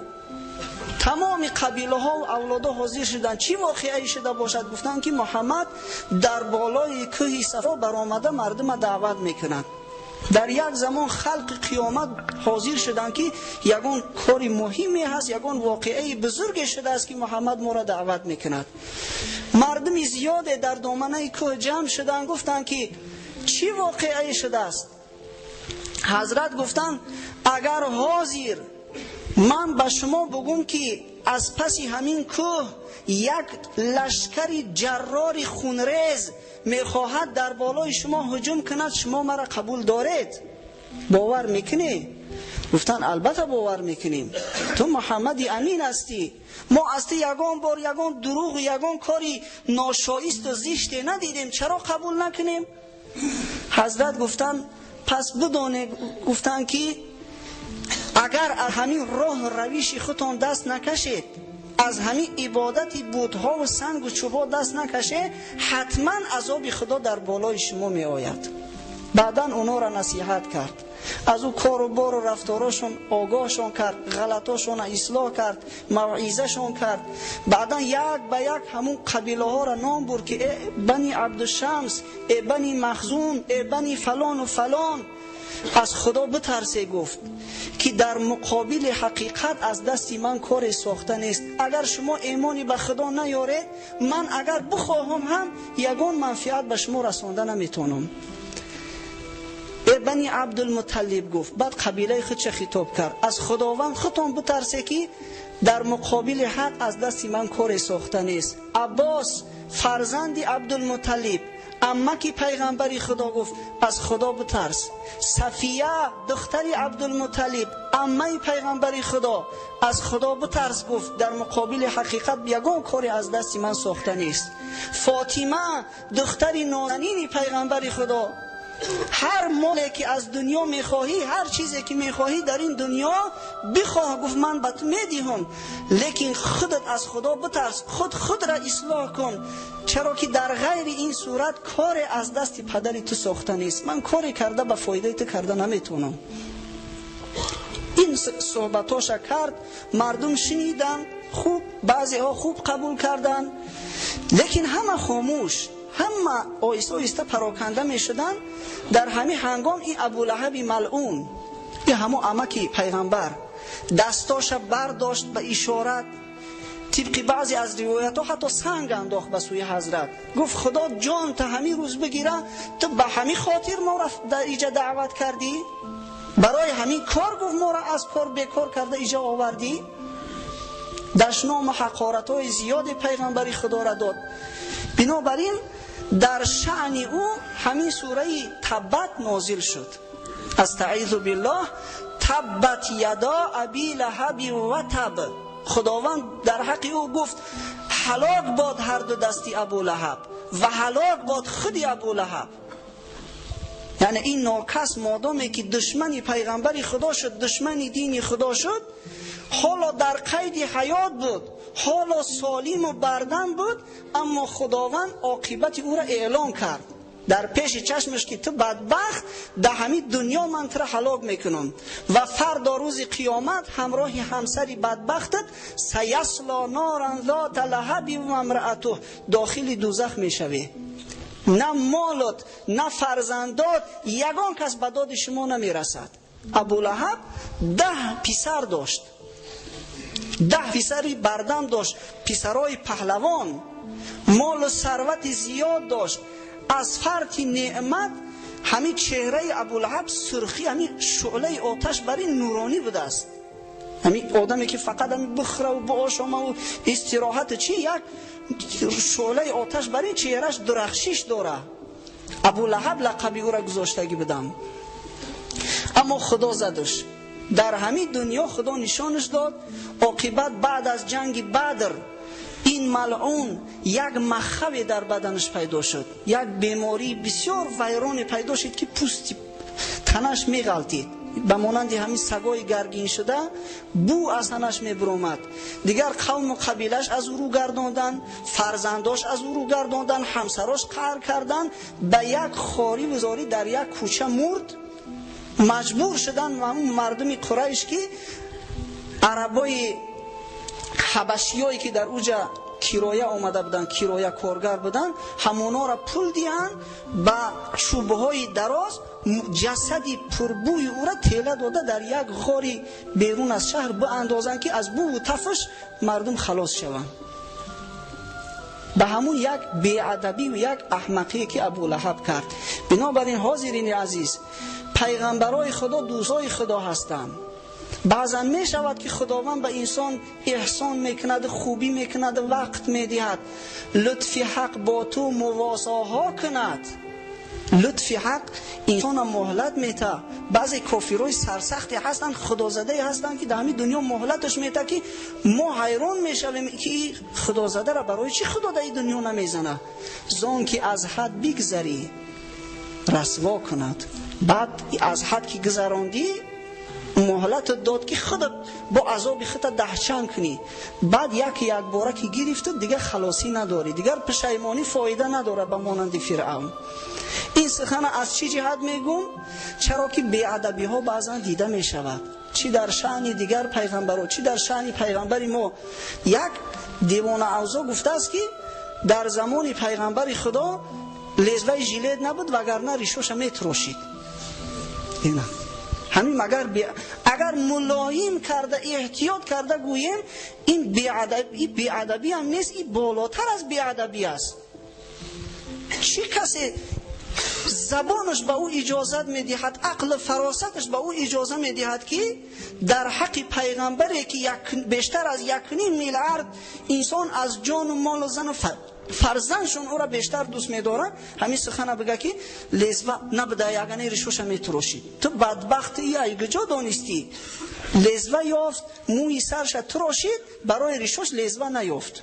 Тамоми қабилаҳо ва авлодо ҳозир шуданд. Чӣ воқеае шуда бошад? Гуфтанд ки Муҳаммад дар болои кӯҳи Сафо баромада мардума даъват мекунад. Дар як замон халқи қиёмат ҳозир шуданд ки ягон кори муҳиме ҳаст, ягон воқеаи бузурге шудааст ки Муҳаммад моро даъват мекунад. Мардуми зиёде дар доманаи кӯҳ ҷамъ шуданд, гуфтанд ки чӣ воқеае шудааст? Ҳазрат гуфтанд агар ҳозир ман ба шумо бигӯм ки аз паси ҳамин кӯҳ як лашкари ҷаррори хунрез мехоҳад дар болои шумо ҳуҷум кунад, шумо маро қабул доред? Бовар мекунӣ? Гуфтанд албатта бовар мекунем, ту Муҳаммади Амин ҳастӣ, мо аз ту ягон бор ягон дурӯғ, ягон кори ношоисту зиште надидем, чаро қабул накунем? Ҳазрат гуфтанд пас бидонед, гуфтанд ки агар аз ҳамин роҳ равиши худтон даст накашед, аз ҳамин ибодати бутҳову сангу чӯбҳо даст накашед, ҳатман азоби Худо дар болои шумо меояд. Баъдан онҳоро насиҳат кард, аз ӯ кору бору рафторошон огоҳшон кард, ғалатошонро ислоҳ кард, мавъизашон кард. Баъдан як ба як ҳамун қабилаҳоро ном бурд ки э бани Абдушамс, э бани Махзум, э бани фалону фалон, аз Худо битарсе, гуфт ки дар муқобили ҳақиқат аз дасти ман коре сохта нест. Агар шумо имони ба Худо наёред, ман агар бихоҳам ҳам ягон манфиат ба шумо расонда наметавонам. Э бани Абдулмуталлиб гуфт, баъд қабилаи худша хитоб кард, аз Худованд худтон битарсе ки дар муқобили ҳақ аз дасти ман коре сохта нест. Аббос фарзанди Абдулмуталлиб, аммаки пайғамбари Худо, гуфт аз Худо битарс. Сафия духтари Абдулмуталлиб, аммаи пайғамбари Худо, аз Худо битарс, гуфт дар муқобили ҳақиқат ягон коре аз дасти ман сохта нест. Фотима духтари нозанини пайғамбари Худо, ҳар моле ки аз дунё мехоҳӣ, ҳар чизе ки мехоҳӣ дар ин дунё бихоҳ, гуфт ман ба ту медиҳам, лекин худат аз Худо битарс, худ худро ислоҳ кун, чаро ки дар ғайри ин сурат коре аз дасти падари ту сохта нест. Ман коре карда ба фоидаи ту карда наметавонам. Ин суҳбатоша кард, мардум шуниданд, хуб баъзеҳо хуб қабул карданд, лекин ҳама хомӯш, ҳама оҳиста оҳиста пароканда мешуданд. Дар ҳамин ҳангом ин Абулаҳаби малъун, ин ҳамон амаки пайғамбар, дастоша бардошт ба ишорат, тибқи баъзе аз ривоятҳо ҳатто санг андохт ба сӯи ҳазрат, гуфт Худо ҷон та ҳамин рӯз бигира, ту ба ҳамин хотир моро дар иҷа даъват кардӣ? Барои ҳамин кор, гуфт, моро аз кор бекор карда иҷа овардӣ? Дашному ҳақоратҳои зиёде пайғамбари Худоро дод. Бинобар ин дар шаъни ӯ ҳамин сураи Таббат нозил шуд. Астаизу биллоҳ, таббат ядо аби лаҳаби ва таб. Худованд дар ҳаққи ӯ гуфт ҳалок бод ҳар ду дасти Абу Лаҳаб ва ҳалок бод худи Абу Лаҳаб. Яъне ин нокас модоме ки душмани пайғамбари Худо шуд, душмани дини Худо шуд, ҳоло дар қайди ҳаёт буд, ҳоло солиму бардам буд, аммо Худованд оқибати ӯро эълон кард дар пеши чашмаш ки ту бадбахт, дар ҳамин дунё ман туро ҳалок мекунам ва фардо рӯзи қиёмат ҳамроҳи ҳамсари бадбахтат саясло норан зота лаҳаби ва имраатуҳ дохили дӯзах мешавӣ. На молот, на фарзандот, ягон кас ба доди шумо намерасад. Абулаҳаб 10 писар дошт, 10 писари бардам дошт, писарои паҳлавон, молу сарвати зиёд дошт. Аз фарти неъмат ҳамин чеҳраи Абулаҳаб сурхӣ, ҳамин шӯълаи оташ бар ин нуронӣ будааст. Ҳамин одаме ки фақат ҳамин бихӯра ва биошома ва истироҳат чӣ, як шӯълаи оташ бар ин чеҳраш дурахшиш дора. Абу Лаҳаб лақаби ӯра гузоштагӣ будам. Аммо Худо задаш. Дар ҳамин дунё Худо нишонаш дод. Оқибат баъд аз ҷанги Бадр ин малъун як махаве дар баданаш пайдо шуд. Як бемории бисёр вайроне пайдо шуд ки пӯсти танаш меғалтид. Ба монанди ҳамин сагои гаргин шуда бӯ аз танаш мебуромад. Дигар қавму қабилаш аз ӯ рӯ гардонданд, фарзандош аз ӯ рӯ гардонданд, ҳамсарош қаҳр карданд. Ба як хорӣ вузорӣ дар як кӯча мурд. Маҷбур шуданд мардуми Қурайш ки арабои ҳабашиёе ки дар уҷа кироя омада буданд, кироя коргар буданд, ҳамонҳоро пул диҳанд, ба чӯбҳои дароз ҷасади пурбӯи ӯра тела дода дар як ғори берун аз шаҳр биандозанд ки аз бӯву тафш мардум халос шаванд. Ба ҳамун як беадабию як аҳмақие ки Абу Лаҳаб кард. Бинобар ин ҳозирини азиз, пайғамбарои Худо дӯстои Худо ҳастанд. Баъзан мешавад ки Худованд ба инсон эҳсон мекунад, хубӣ мекунад, вақт медиҳад. Лутфи ҳақ бо ту мувосоҳо кунад. Лутфи ҳақ инсона муҳлат мета. Баъзе кофирҳои сарсахте ҳастанд, худозадае ҳастанд ки дар ҳамин дунё муҳлаташ мета ки мо ҳайрон мешавем ки худозадаро барои чӣ Худо дар ин дунё намезанад? Зон ки аз ҳад бигзарӣ расво кунад. Баъд аз ҳад ки гузарондӣ муҳлат дод ки худат бо азоби худат даҳчанд кунӣ. Баъд яке якбора ки гирифту дигар халосӣ надорӣ, дигар пушаймонӣ фоида надорад ба монанди Фиръавн. Ин сухана аз чӣ ҷиҳат мегӯм? Чаро ки беадабиҳо баъзан дида мешавад, чӣ дар шаъни дигар пайғамбаро, чӣ дар шаъни пайғамбари мо. Як девона авзо гуфтааст ки дар замони пайғамбари Худо лезваи жилет набуд, вагарна ришоша метрошид. Ина ҳамин магар агар мулоим карда эҳтиёт карда гӯем, ин беадабӣ ҳам нест, ин болотар аз беадабӣ аст. Чӣ касе забонаш ба ӯ иҷозат медиҳад, ақлу фаросаташ ба ӯ иҷоза медиҳад ки дар ҳаққи пайғамбаре ки бештар аз 1.5 миллиард инсон аз ҷону молу зану фарзандшон ӯро бештар дӯст медоранд, ҳамин сухана бига ки лезва набуда, ягане ришоша метурошид. Ту бадбахти ай куҷо донистӣ? Лезва ёфт, мӯи сарша турошид, барои ришош лезва наёфт.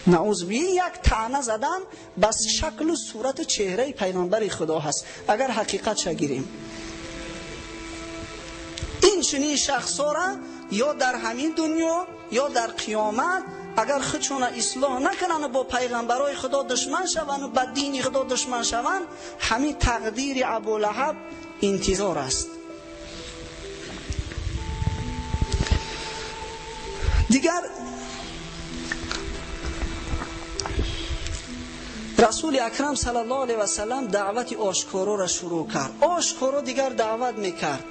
Наъуз би як таъна задан ба шаклу сурату чеҳраи пайғамбари Худо ҳаст, агар ҳақиқатша гирем. Ин чунин шахсора ё дар ҳамин дунё ё дар қиёмат агар худшона ислоҳ накунанд, бо пайғамбарои Худо душман шаванд, ба дини Худо душман шаванд, ҳамин тақдири Абу Лаҳаб интизор аст. Дигар Расули Акрам саллаллоҳу алайҳи васаллам даъвати ошкороро шурӯъ кард. Ошкоро дигар даъват мекард.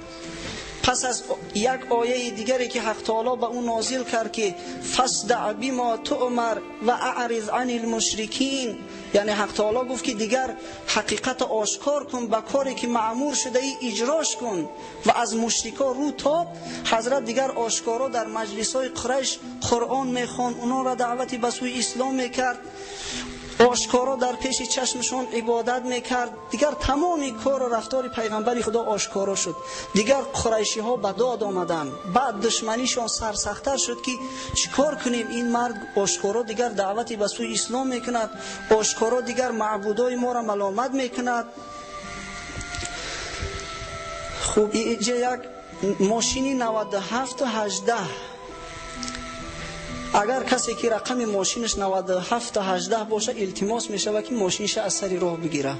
Пас аз як ояи дигаре ки Ҳақ Таоло ба ӯ нозил кард ки фасдаъ бима туъмар ва аъриз ани лмушрикин, яъне Ҳақ Таоло гуфт ки дигар ҳақиқатро ошкор кун, ба коре ки маъмур шудаӣ иҷрош кун ва аз мушрикҳо рӯ тоб. Ҳазрат дигар ошкоро дар маҷлисҳои Қурайш Қуръон мехонд, онҳоро даъвати ба сӯи ислом мекард, ошкоро дар пеши чашмшон ибодат мекард. Дигар тамоми кору рафтори пайғамбари Худо ошкоро шуд. Дигар қурайшиҳо ба дод омаданд. Баъд душманишон сарсахтар шуд ки чӣ кор кунем, ин мард ошкоро дигар даъвати ба сӯи ислом мекунад, ошкоро дигар маъбудои моро маломат мекунад. Хуб, инҷа як мошини 97-18, агар касе ки рақами мошинаш 97-18 боша, илтимос мешавад ки мошиниша аз сари роҳ бигира.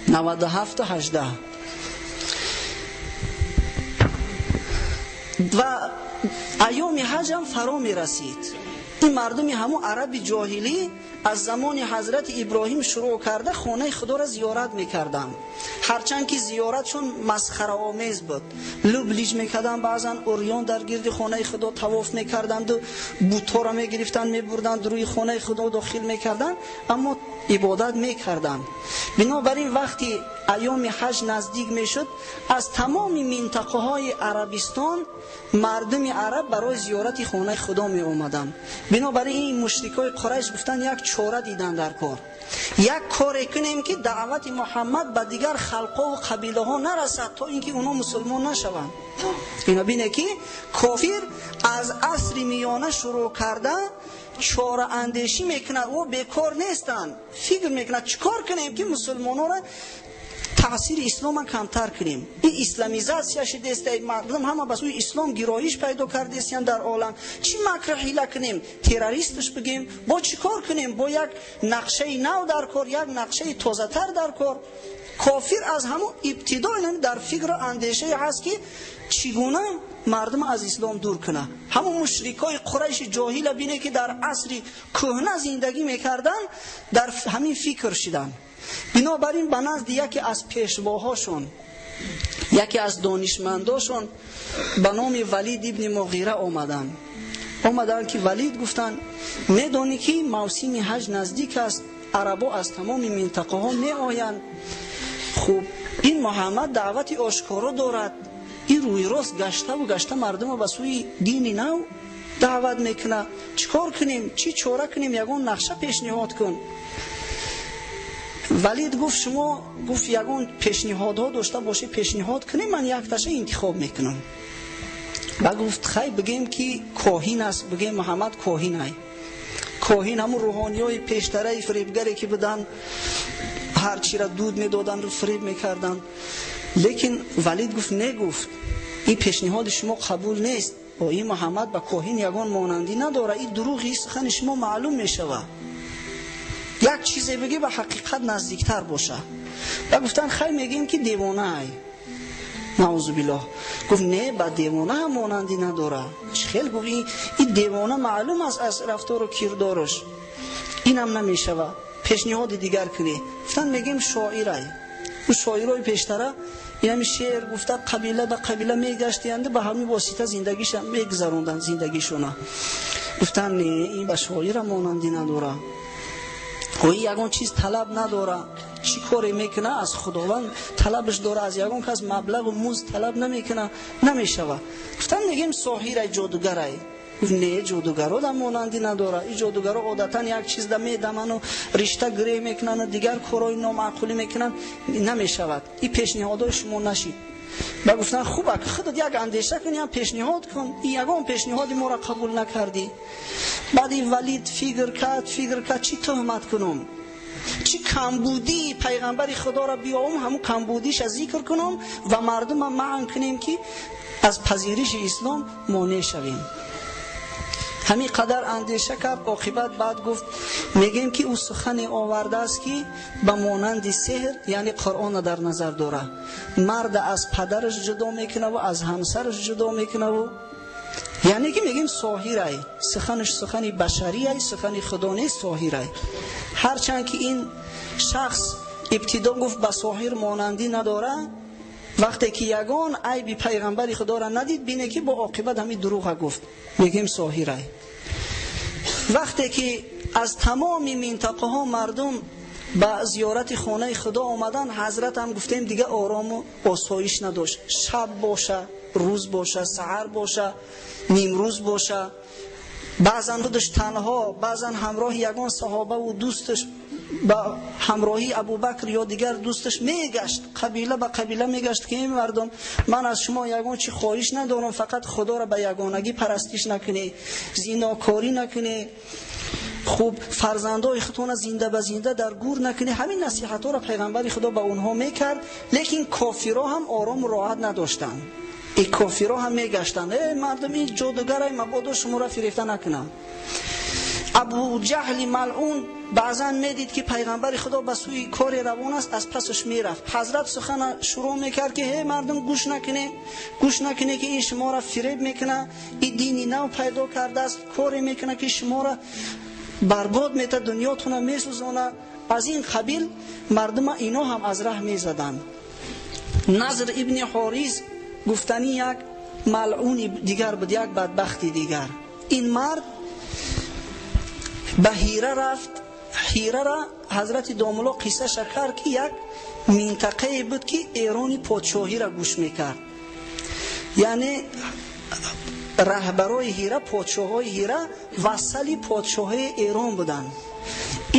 97-18. Ва айёми ҳаҷам фаро мерасид. Ин мардуми ҳамун араби ҷоҳилӣ аз замони ҳазрати Иброҳим шурӯъ карда хонаи худоро зиёрат мекарданд. Ҳарчанд ки зиёратшон масхараомез буд, луближ мекарданд, баъзан урён дар гирди хонаи худо тавоф мекарданду бутҳоро мегирифтанд, мебурданд, рӯи хонаи худо дохил мекарданд, аммо ибодат мекарданд. Бинобар ин вақти айёми ҳаҷ наздик мешуд, аз тамоми минтақаҳои Арабистон мардуми араб барои зиёрати хонаи худо меомаданд. Бинобар ин мушрикои Қурайш гуфтанд, як чора дидан дар кор, як коре кунем ки даъвати Муҳаммад ба дигар халқҳо ва қабилаҳо нарасад, то ин ки онҳо мусулмон нашаванд. Ино бине ки кофир аз асри миёна шурӯъ карда чора андешӣ мекунад, ӯ бекор нестанд, фикр мекунад чӣ кор кунем ки мусулмононро таъсири ислома камтар кунем. Ин исламизатсия шудааст, мардум ҳама ба сӯи ислом гироиш пайдо кардастанд дар олам. Чӣ макр ҳила кунем? Террористш бигем? Бо чӣ кор кунем? Бо як нақшаи нав дар кор, як нақшаи тозатар дар кор. Кофир аз ҳамун ибтидо дар фикру андешае ҳаст ки чӣ гуна мардум аз ислом дур кунад. Ҳамун мушрикои Қурайши ҷоҳила бине ки дар асри кӯҳна зиндагӣ мекарданд, дар ҳамин фикр шиданд. Бинобар ин ба назди яке аз пешвоҳошон, яке аз донишмандошон ба номи Валид ибни Муғира омаданд. Омаданд ки Валид гуфтанд, медонӣ ки мавсими ҳаҷ наздик аст, арабо аз тамоми минтақаҳо меоянд. Хуб, ин Муҳаммад даъвати ошкоро дорад, ин рӯи рост гаштаву гашта мардумро ба сӯи дини нав даъват мекунад. Чӣ кор кунем? Чӣ чора кунем? Ягон нақша пешниҳод кун. Валид гуфт, шумо гуфт ягон пешниҳодҳо дошта бошед, пешниҳод кунем, ман якташа интихоб мекунам. Ва гуфт, хай бигем ки коҳин аст, бигем Муҳаммад коҳин ай. Коҳин ҳамун рӯҳониёи пештараи фиребгаре ки буданд, ҳар чиро дуд медоданду фиреб мекарданд. Лекин Валид гуфт, не, гуфт, ин пешниҳоди шумо қабул нест. Ин Муҳаммад ба коҳин ягон монандӣ надорад, ин дурӯғи сухани шумо маълум мешавад. Як чизе бигӣ ба ҳақиқат наздиктар боша. Ва гуфтанд, хай мегӯем ки девона ай. Наузу биллоҳ. Гуфт, не, ба девона ҳам монандӣ надорад. Чӣ хел? Гуфт, ин девона маълум аст аз рафтору кирдораш. Инам намешавад. Пешниҳоди дигар кунӣ. Гуфтанд, мегӯем шоирай. Ӯ шоирои пештара инами шеър гуфта қабила ба қабила мегаштиянд, ба ҳамин восита зиндагиша мегузаронданд зиндагишона. Гуфтанд, не, ин ба шоира монандӣ надорад. Ӯ ягон чиз талаб надорад. Чӣ коре мекунад аз Худованд талабаш дорад, аз ягон кас маблағу музд талаб намекунад, намешавад. Гуфтанд, мегӯем соҳирай, ҷодугарай. Гуфт, не, ҷодугаро да монандӣ надорад. Ин ҷодугаро одатан як чиз да медаману ришта гиреҳ мекунанду дигар корҳои номаъқулӣ мекунанд, намешавад. Ин пешниҳодҳои шумо нашид. Ба гуфтанд, хуб, худат як андеша кун, як пешниҳод кун. Ин ягон пешниҳоди моро қабул накардӣ. Баъд ин Валид фикр кард, фикр кард, чӣ туҳмат кунам? Чӣ камбудии пайғамбари худоро биёвам, ҳамун камбудиша зикр кунам ва мардумам маън кунем ки аз пазириши ислом монеъ шавем. Ҳамин қадар андеша кард, оқибат баъд гуфт, мегӯем ки ӯ сухане овардааст ки ба монанди сеҳр, яъне Қуръонро дар назар дорад. Марда аз падараш ҷудо мекунаву аз ҳамсараш ҷудо мекунаву, яъне ки мегӯем соҳирай, суханаш сухани башарияй, сухани худо нест, соҳирай. Ҳарчанд ки ин шахс ибтидо гуфт ба соҳир монандӣ надорад, вақте ки ягон айби пайғамбари худоро надид, бине ки бо оқибат ҳамин дурӯға гуфт, мегӯем соҳирай. Вақте ки аз тамоми минтақаҳо мардум ба зиёрати хонаи худо омаданд, ҳазрат ҳам гуфтем дига орому осоиш надошт. Шаб боша, рӯз боша, саҳар боша, нимрӯз боша, баъзан худаш танҳо, баъзан ҳамроҳи ягон саҳобаву дӯсташ ба ҳамроҳии Абубакр ё дигар дӯсташ мегашт, қабила ба қабила мегашт ки эй мардум, ман аз шумо ягон чӣ хоҳиш надорам, фақат худоро ба ягонагӣ парастиш накунед, зинокорӣ накунед, хуб фарзандои худтонро зинда ба зинда дар гур накунед. Ҳамин насиҳатҳоро пайғамбари худо ба онҳо мекард, лекин кофиро ҳам орому роҳат надоштанд. Ин кофиро ҳам мегаштанд, эй мардум, ин ҷодугарай, мабодо шуморо фирефта накунам. Абу Ҷаҳли малъун баъзан медид ки пайғамбари Худо ба сӯи кори равон аст, аз пасаш мерафт. Ҳазрат сухан шурӯъ мекард ки ҳей мардум, гӯш накунед, гӯш накунед ки ин шуморо фиреб мекунад, ин дини нав пайдо кардааст, коре мекунад ки шуморо барбод метад, дунётонро месӯзонад. Аз ин қабил мардума ино ҳам аз раҳ мезаданд. Назр ибни Ҳорис гуфтанӣ як малъуни дигар буд, як бадбахти дигар. Ин мард ба Ҳира рафт. Ҳирара ҳазрати домулло қиссаша кард ки як минтақае буд ки Эрони подшоҳиро гӯш мекард. Яъне раҳбарои Ҳира, подшоҳҳои Ҳира вассали подшоҳии Эрон буданд.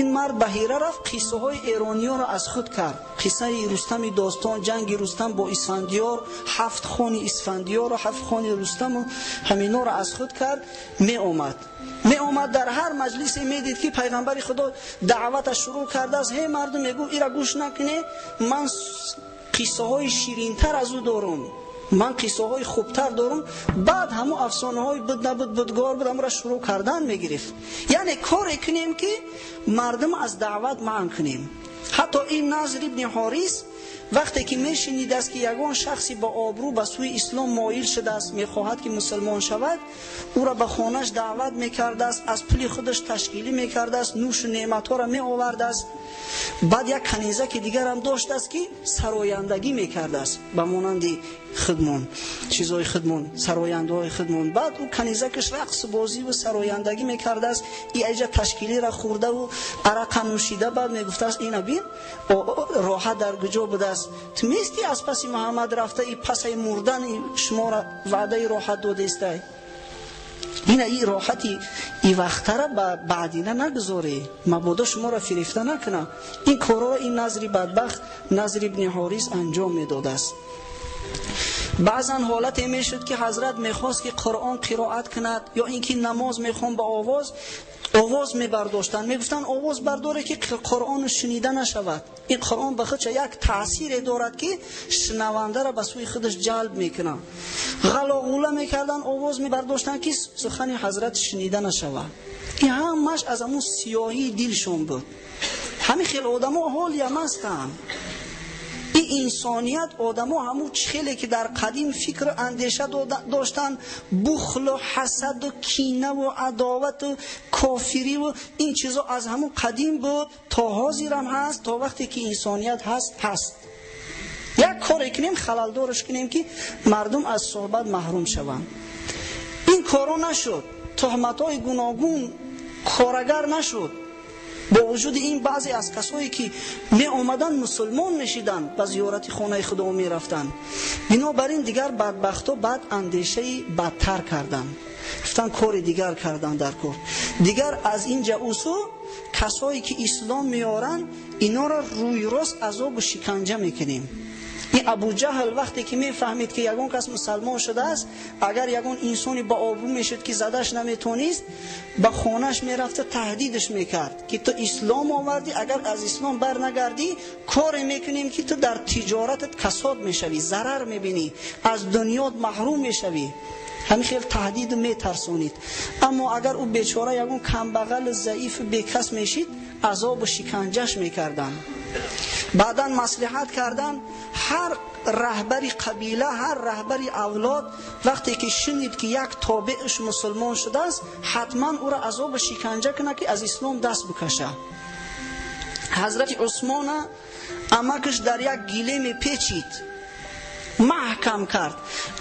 Ин мард ба Ҳира рафт, қиссаҳои эрониёро аз худ кард. Қиссаи Рустами достон, ҷанги Рустам бо Исфандиёр, 7 хони Исфандиёру 7 хони Рустаму ҳаминҳоро аз худ кард. Меомад дар ҳар маҷлисе медид ки пайғамбари Худо даъваташ шурӯъ кардааст. Ҳей мардум, мегӯ ира гӯш накунед, ман қиссаҳои ширинтар аз ӯ дорум, ман қиссаҳои хубтар дорум. Баъд ҳамун афсонаҳои буд набуд, будгор буд, ҳамонро шурӯъ кардан мегирифт. Яъне коре кунем ки мардум аз даъват манъ кунем. Ҳатто ин Назр ибни Ҳорис вақте ки мешунидааст ки ягон шахси ба обрӯ ба сӯи ислом моил шудааст, мехоҳад ки мусулмон шавад, ӯро ба хонаш даъват мекардааст, аз пули худаш ташкилӣ мекардааст, нӯшу неъматҳоро меовардааст. Баъд як канизаки дигарам доштааст ки сарояндагӣ мекардааст, ба монанди худмон, чизҳои худмон, сарояндаҳои худмон. Баъд ӯ канизакаш рақсу бозиву сарояндагӣ мекардааст, и айҷа ташкилиро хӯрдаву арақа нӯшида, баъд мегуфтааст ина бин, роҳат дар куҷо будааст, ту мести аз паси Муҳаммад рафта и пасаи мурдани шуморо ваъдаи роҳат додестай. Ина и роҳати и вақтара ба баъдина нагузорӣ, мабодо шуморо фирифта накунад. Ин корҳоро ин Назри бадбахт, Назр ибни Ҳорис анҷом медодааст. Баъзан ҳолате мешуд ки ҳазрат мехост ки Қуръон қироат кунад ё ин ки намоз мехон, ба овоз мебардоштанд, мегуфтанд овоз бардоре ки Қуръон шунида нашавад. Ин Қуръон ба худаш як таъсире дорад ки шунавандаро ба сӯи худаш ҷалб мекунад. Ғалоғула мекарданд, овоз мебардоштанд ки сухани ҳазрат шунида нашавад. Ин ҳамаш аз ҳамун сиёҳии дилшон буд. Ҳамин хел одамо ҳолиям ҳастанд. Ин инсоният одамо ҳамун хеле ки дар қадим фикру андеша доштанд, бухлу ҳасаду кинаву адовату кофириву ин чизо аз ҳамун қадим буд, то ҳозирам ҳаст, то вақте ки инсоният ҳаст ҳаст. Як коре кунем, халалдорш кунем ки мардум аз суҳбат маҳрум шаванд. Ин коро нашуд, туҳматҳои гуногун корагар нашуд. Бо вуҷуди ин баъзе аз касое ки меомаданд мусулмон мешиданд, ба зиёрати хонаи Худо мерафтанд. Бинобар ин дигар бадбахтҳо баъд андешаи бадтар карданд, гуфтанд кори дигар карданд дар кор. Дигар аз инҷа усу касое ки ислом меоранд, инора рӯйрост азобу шиканҷа мекунем. Ин Абу Ҷаҳл вақте ки мефаҳмид ки ягон кас мусалмон шудааст, агар ягон инсони ба обрӯ мешуд ки задаш наметонист, ба хонаш мерафта таҳдидаш мекард ки ту ислом овардӣ, агар аз ислом бар нагардӣ, коре мекунем ки ту дар тиҷоратат касод мешавӣ, зарар мебинӣ, аз дунёт маҳрум мешавӣ. Ҳамин хел таҳдид метарсонид. Аммо агар ӯ бечора ягон камбағал заифу бекас мешид, азобу шиканҷаш мекарданд. Баъдан маслиҳат карданд, ҳар раҳбари қабила, ҳар раҳбари авлод вақте ки шунид ки як тобеаш мусулмон шудааст, ҳатман ӯро азобу шиканҷа кунад ки аз ислом даст бикашад. Ҳазрати Усмона амакаш дар як гилеме печид, маҳкам кард,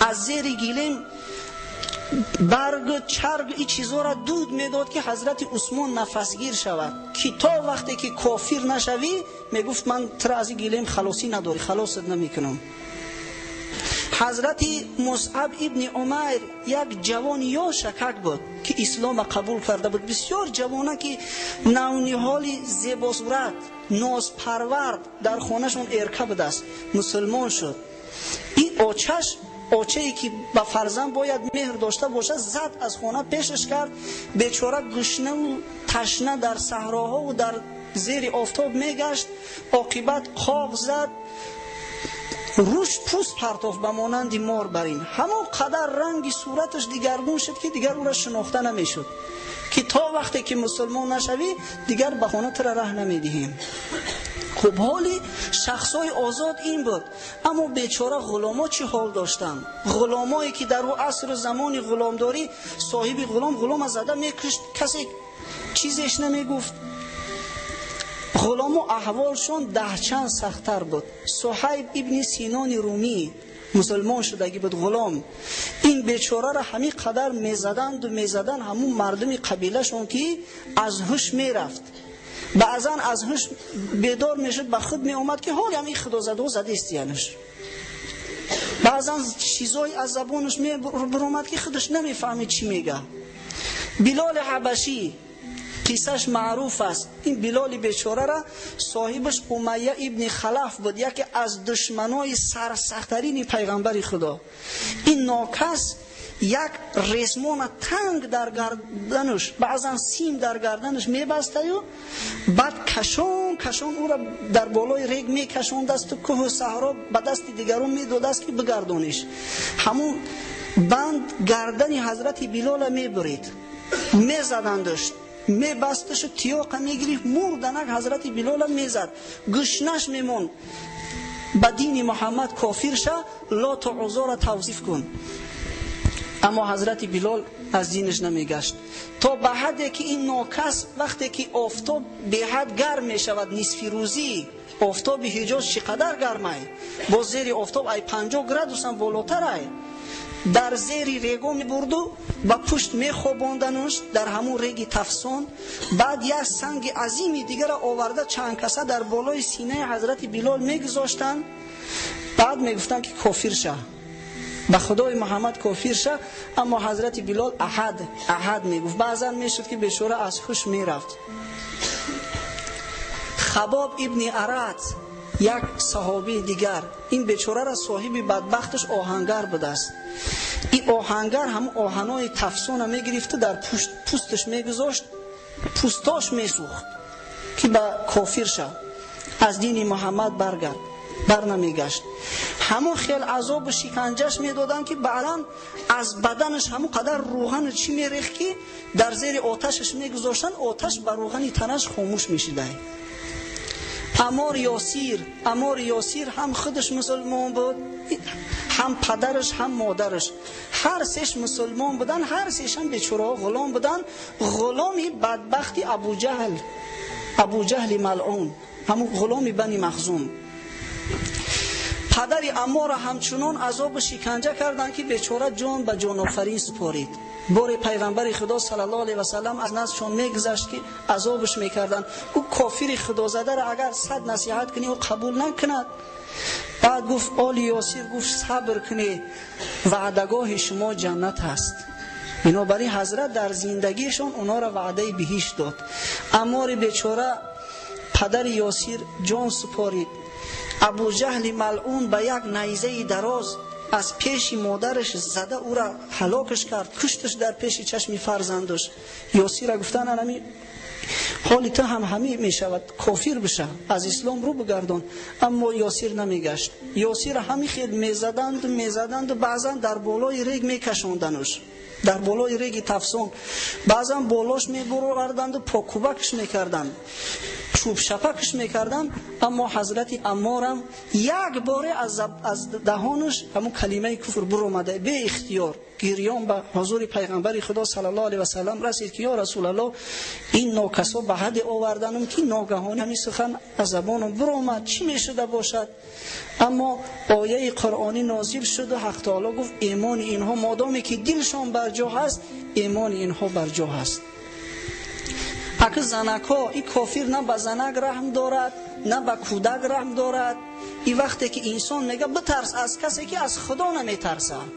аз зери гилем баргу чарг и чизоро дуд медод ки ҳазрати Усмон нафасгир шавад, ки то вақте ки кофир нашавӣ, мегуфт ман туро аз ин гилем халосӣ надорӣ, халосат намекунам. Ҳазрати Мусъаб ибни Умайр як ҷавони ёшакак буд ки ислома қабул карда буд, бисёр ҷавона ки навниҳоли зебосурат, нозпарвард, дар хонашон эрка будааст, мусулмон шуд. Ин очаш, очае ки ба фарзанд бояд меҳр дошта бошад, зад аз хона пешаш кард. Бечора гушнаву ташна дар саҳроҳову дар зери офтоб мегашт, оқибат қоғ зад, рӯш пӯст партофт ба монанди мор бар ин. Ҳамон қадар ранги сураташ дигаргун шуд ки дигар ӯро шинохта намешуд. ки то вақте ки мусулмон нашавӣ дигар ба хона тура раҳ намедиҳем. Хуб, ҳоли шахсҳои озод ин буд, аммо бечора ғуломо чӣ ҳол доштанд? Ғуломое ки дар он асру замони ғуломдорӣ соҳиби ғулом ғулома зада мекушт, касе чизеш намегуфт. Ғуломо аҳволшон даҳчанд сахттар буд. Суҳайб ибни Синони Румӣ мусулмон шудагӣ буд, ғулом. Ин бечораро ҳамин қадар мезаданду мезаданд ҳамун мардуми қабилашон ки аз ҳуш мерафт. Баъзан аз ҳуш бедор мешуд, ба худ меомад ки ҳоли ҳамин худозадаҳо задистиянаш. Баъзан чизҳое аз забонаш мебаромад ки худаш намефаҳмид чӣ мега. Билоли Ҳабашӣ қиссаш маъруф аст. Ин Билоли бечораро соҳибаш Умайя ибни Халаф буд, яке аз душманои сарсахттарини пайғамбари Худо. Ин нокас як ресмона танг дар гарданаш, баъзан сим дар гарданаш мебастаю, баъд кашон кашон ӯро дар болои рег мекашондасту кӯҳу саҳро ба дасти дигарон медодаст ки бигардониш. Ҳамун банд гардани ҳазрати Билола мебурид, мезадандаш, мебасташу тиёқа мегирифт, мурданак ҳазрати Билола мезад, гӯшнаш мемонд. Ба дини Муҳаммад кофир ша, Лоту Уззоро тавсиф кун. Аммо ҳазрати Билол аз динаш намегашт, то ба ҳадде ки ин нокас вақте ки офтоб беҳад гарм мешавад, нисфи рӯзӣ офтоби Ҳиҷоз чӣ қадар гармай, боз зери офтоб ай 50 градусам болотарай, дар зери рего мебурду ба пушт мехобондануш дар ҳамун реги тафсон. Баъд як санги азими дигара оварда чанд каса дар болои синаи ҳазрати Билол мегузоштанд. Баъд мегуфтанд ки кофир ша, ба худои Муҳаммад кофир ша. Аммо ҳазрати Билол аҳад аҳад мегуфт. Баъзан мешуд ки бечора аз ҳуш мерафт. Хабоб ибни Арат як саҳобии дигар, ин бечораро соҳиби бадбахташ оҳангар будааст. Ин оҳангар ҳамун оҳанои тафсона мегирифту дар пусташ мегузошт, пӯстош месӯхт ки ба кофир ша, аз дини Муҳаммад баргард. Бар намегашт. Ҳамон хел азобу шиканҷаш медоданд ки баъдан аз баданаш ҳамон қадар рӯғану чӣ мерехт ки дар зери оташаш мегузоштанд, оташ ба рӯғани танаш хомӯш мешидай. Аммор Ёсир, Аммор Ёсир ҳам худаш мусулмон буд, ҳам падараш ҳам модараш, ҳар сеш мусулмон буданд, ҳар сеш ҳам бечораҳо ғулом буданд. Ғуломи бадбахти Абуҷаҳл, Абуҷаҳли малъун, ҳамун ғуломи Бани Махзум. Падари Амморро ҳамчунон азобу шиканҷа карданд ки бечора ҷон ба ҷонофарин супорид. Боре пайғамбари Худо саллаллоҳу алайҳи васаллам аз наздшон мегузашт ки азобаш мекарданд. Ӯ кофири худозадаро агар 100 насиҳат кунӣ ӯ қабул накунад. Баъд гуфт оли Ёсир, гуфт сабр кунед, ваъдагоҳи шумо ҷаннат аст. Бинобар ин ҳазрат дар зиндагишон онҳоро ваъдаи биҳишт дод. Аммори бечора падари Ёсир ҷон супорид. Абуҷаҳли малъун ба як найзаи дароз аз пеши модараш зада ӯра ҳалокаш кард, кушташ дар пеши чашми фарзандаш. Ёсира гуфтан анами ҳоли ту ҳам ҳамин мешавад, кофир биша, аз ислом рӯ бигардон. Аммо Ёсир намегашт. Ёсира ҳамин хел мезаданду мезаданду, баъзан дар болои рег мекашондануш, дар болои реги тафсон, баъзан болош мебуроварданду покӯбакш мекарданд, чӯбшапакш мекарданд. Аммо ҳазрати Амморам як боре аз даҳонаш ҳамун калимаи куфр буромада, беихтиёр гирён ба ҳузури пайғамбари Худо саллаллоҳу алайҳи васаллам расид ки ё Расулаллоҳ, ин нокасо ба ҳадде оварданам ки ногаҳон ҳамин сухан аз забонам буромад, чӣ мешуда бошад? Аммо ояи қуръонӣ нозил шуду ҳақ таоло гуфт имони инҳо модоме ки дилшон барҷо ҳаст, имони инҳо барҷо ҳаст. Аки занакҳо, ин кофир на ба занак раҳм дорад, на ба кӯдак раҳм дорад. Ин вақте ки инсон мега битарс аз касе ки аз Худо наметарсад,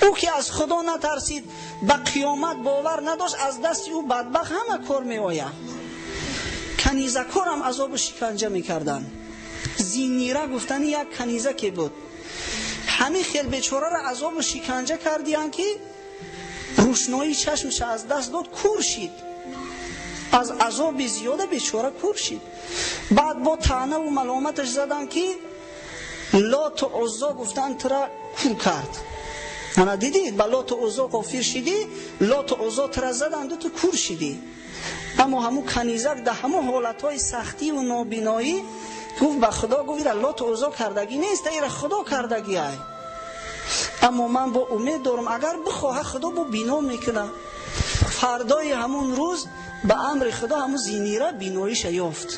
ӯ ки аз Худо натарсид, ба қиёмат бовар надошт, аз дасти ӯ бадбахт ҳама кор меояд. Канизакорам азобу шиканҷа мекарданд. Зинира гуфтани як канизаке буд. Ҳамин хел бечораро азобу шиканҷа кардиянд ки рӯшноии чашмша аз даст дод, кур шид. Аз азоби зиёда бечора кур шид. Баъд бо таънаву маломаташ заданд ки Лоту Уззо гуфтанд тура кур кард. Ана дидӣ ба Лоту Уззо кофир шидӣ, Лоту Уззо тура заданду ту кур шидӣ. Аммо ҳамун канизак дар ҳамон ҳолатҳои сахтиву нобиноӣ гуфт ба Худо, гуфт ира Лоту Уззо кардагӣ нест, ира Худо кардагӣ ай. Аммо ман бо умед дорам, агар бихоҳад Худо бо бино мекунад. Фардои ҳамун рӯз ба амри Худо ҳамун зинира биноиша ёфт,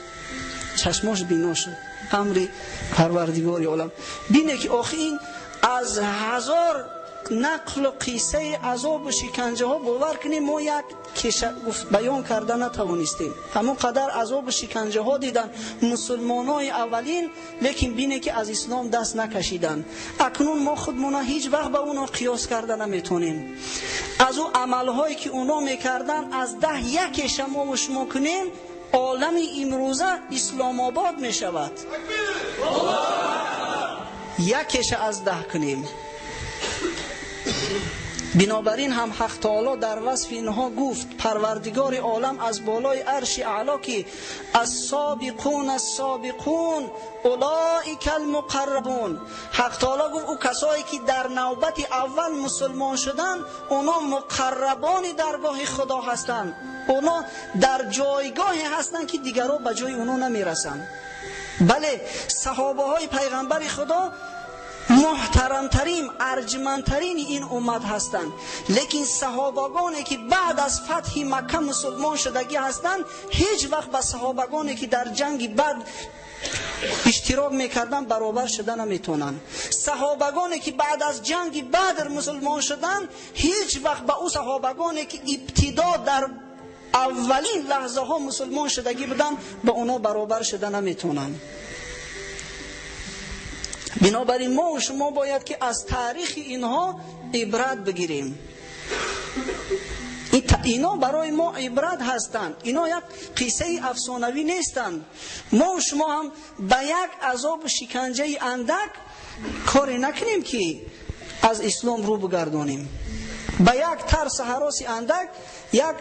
чашмош бино шуд. Амри Парвардигори олам. Бине ки охи ин аз ҳазор нақлу қиссаи азобу шиканҷаҳо бовар кунем, мо як кеша баён карда натавонистем. Ҳамон қадар азобу шиканҷаҳо дидан мусулмонои аввалин, лекин бине ки аз ислом даст накашиданд. Акнун мо худмона ҳеҷ вақт ба оно қиёс карда наметонем. Аз ӯ амалҳое ки оно мекарданд, аз 10 якеша мо шумо кунем, олами имрӯза исломобод мешавад. Якеша аз 10 кунем. Бинобар ин ҳам Ҳақ Таоло дар васфи инҳо гуфт, Парвардигори олам аз болои арши аъло, ки السابقون السابقون اولئک المقربون. Ҳақ Таоло гуфт, ӯ касое ки дар навбати аввал мусулмон шуданд, оно муқаррабони даргоҳи Худо ҳастанд. Оно дар ҷойгоҳе ҳастанд ки дигарон ба ҷои оно намерасанд. Бале, саҳобаҳои пайғамбари Худо муҳтарамтарин, арҷмандтарини ин уммат ҳастанд. Лекин саҳобагоне ки баъд аз фатҳи Макка мусулмон шудагӣ ҳастанд, ҳеҷ вақт ба саҳобагоне ки дар ҷанги Бадр иштирок мекарданд баробар шуда наметавонанд. Саҳобагоне ки баъд аз ҷанги Бадр мусулмон шуданд, ҳеҷ вақт ба ӯ саҳобагоне ки ибтидо дар аввалин лаҳзаҳо мусулмон шудагӣ буданд, ба онҳо баробар шуда наметавонанд. Бинобар ин мо ва шумо бояд ки аз таърихи инҳо ибрат бигирем. Ино барои мо ибрат ҳастанд. Ино як қиссаи афсонавӣ нестанд. Мо ва шумо ҳам ба як азобу шиканҷаи андак коре накунем ки аз ислом рӯ бигардонем. Ба як тарсу ҳароси андак як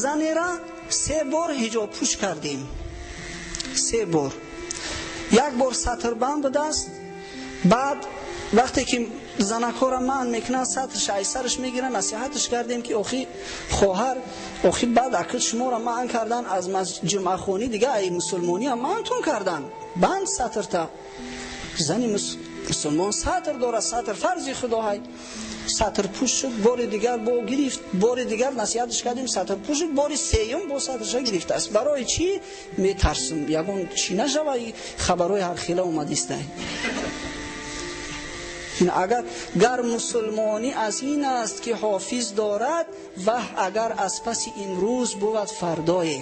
занера 3 бор ҳиҷобпӯш кардем. 3 бор. Як бор сатрбанд будааст, баъд вақте ки занакҳоро манъ мекунанд, сатрш ай сараш мегиранд, насиҳатш кардем ки охи хоҳар, охи баъд акл шуморо манъ кардан аз ҷумъахонӣ, дига ай мусулмонӣ ҳам манътон кардан. Банд сатрта. Зани мусулмон сатр дорад, сатр фарзи Худо ҳай. Сатрпӯш шуд, бори дигар бо гирифт, бори дигар насиҳатш кардем, сатрпӯш шуд, бори сеюм бо сатрша гирифтааст. Барои чӣ метарсум? Ягон чӣ нашава, хабарҳои ҳархела омадистай. Агар гар мусулмонӣ аз ин аст ки ҳофиз дорад, ваҳ агар аз паси имрӯз бувад фардое.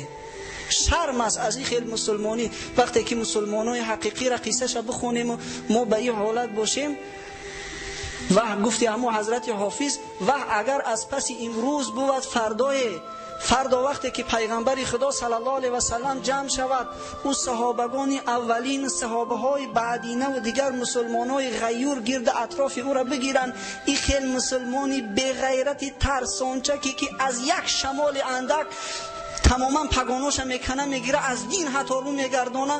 Шарм аст аз ин хел мусулмонӣ. Вақте ки мусулмонои ҳақиқиро қиссаша бихонему мо ба ин ҳолат бошем, ваҳ гуфти ҳамон ҳазрати ҳофиз, ваҳ агар аз паси имрӯз бувад фардое. Фардо вақте ки пайғамбари Худо саллаллоҳу алайҳи васаллам ҷамъ шавад, ӯ саҳобагони аввалин, саҳобаҳои баъдина ва дигар мусулмонои ғайюр гирди атрофи ӯро бигиранд, ин хел мусулмони беғайрати тарсончаке ки аз як шамоли андак тамоман пагоноша мекана, мегира, аз дин ҳатто рӯ мегардона,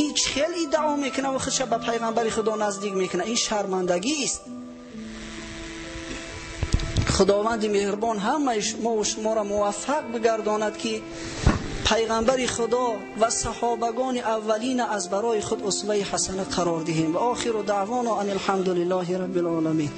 ин хел иддао мекуна ва худша ба пайғамбари Худо наздик мекуна. Ин шармандагист. Худованди меҳрубон ҳамаи мо ва шуморо муваффақ бигардонад ки пайғамбари Худо ва саҳобагони аввалина аз барои худ усваи ҳасана қарор диҳем. Ва охиру даъвоно ан алҳамдулиллоҳи раббил оламин.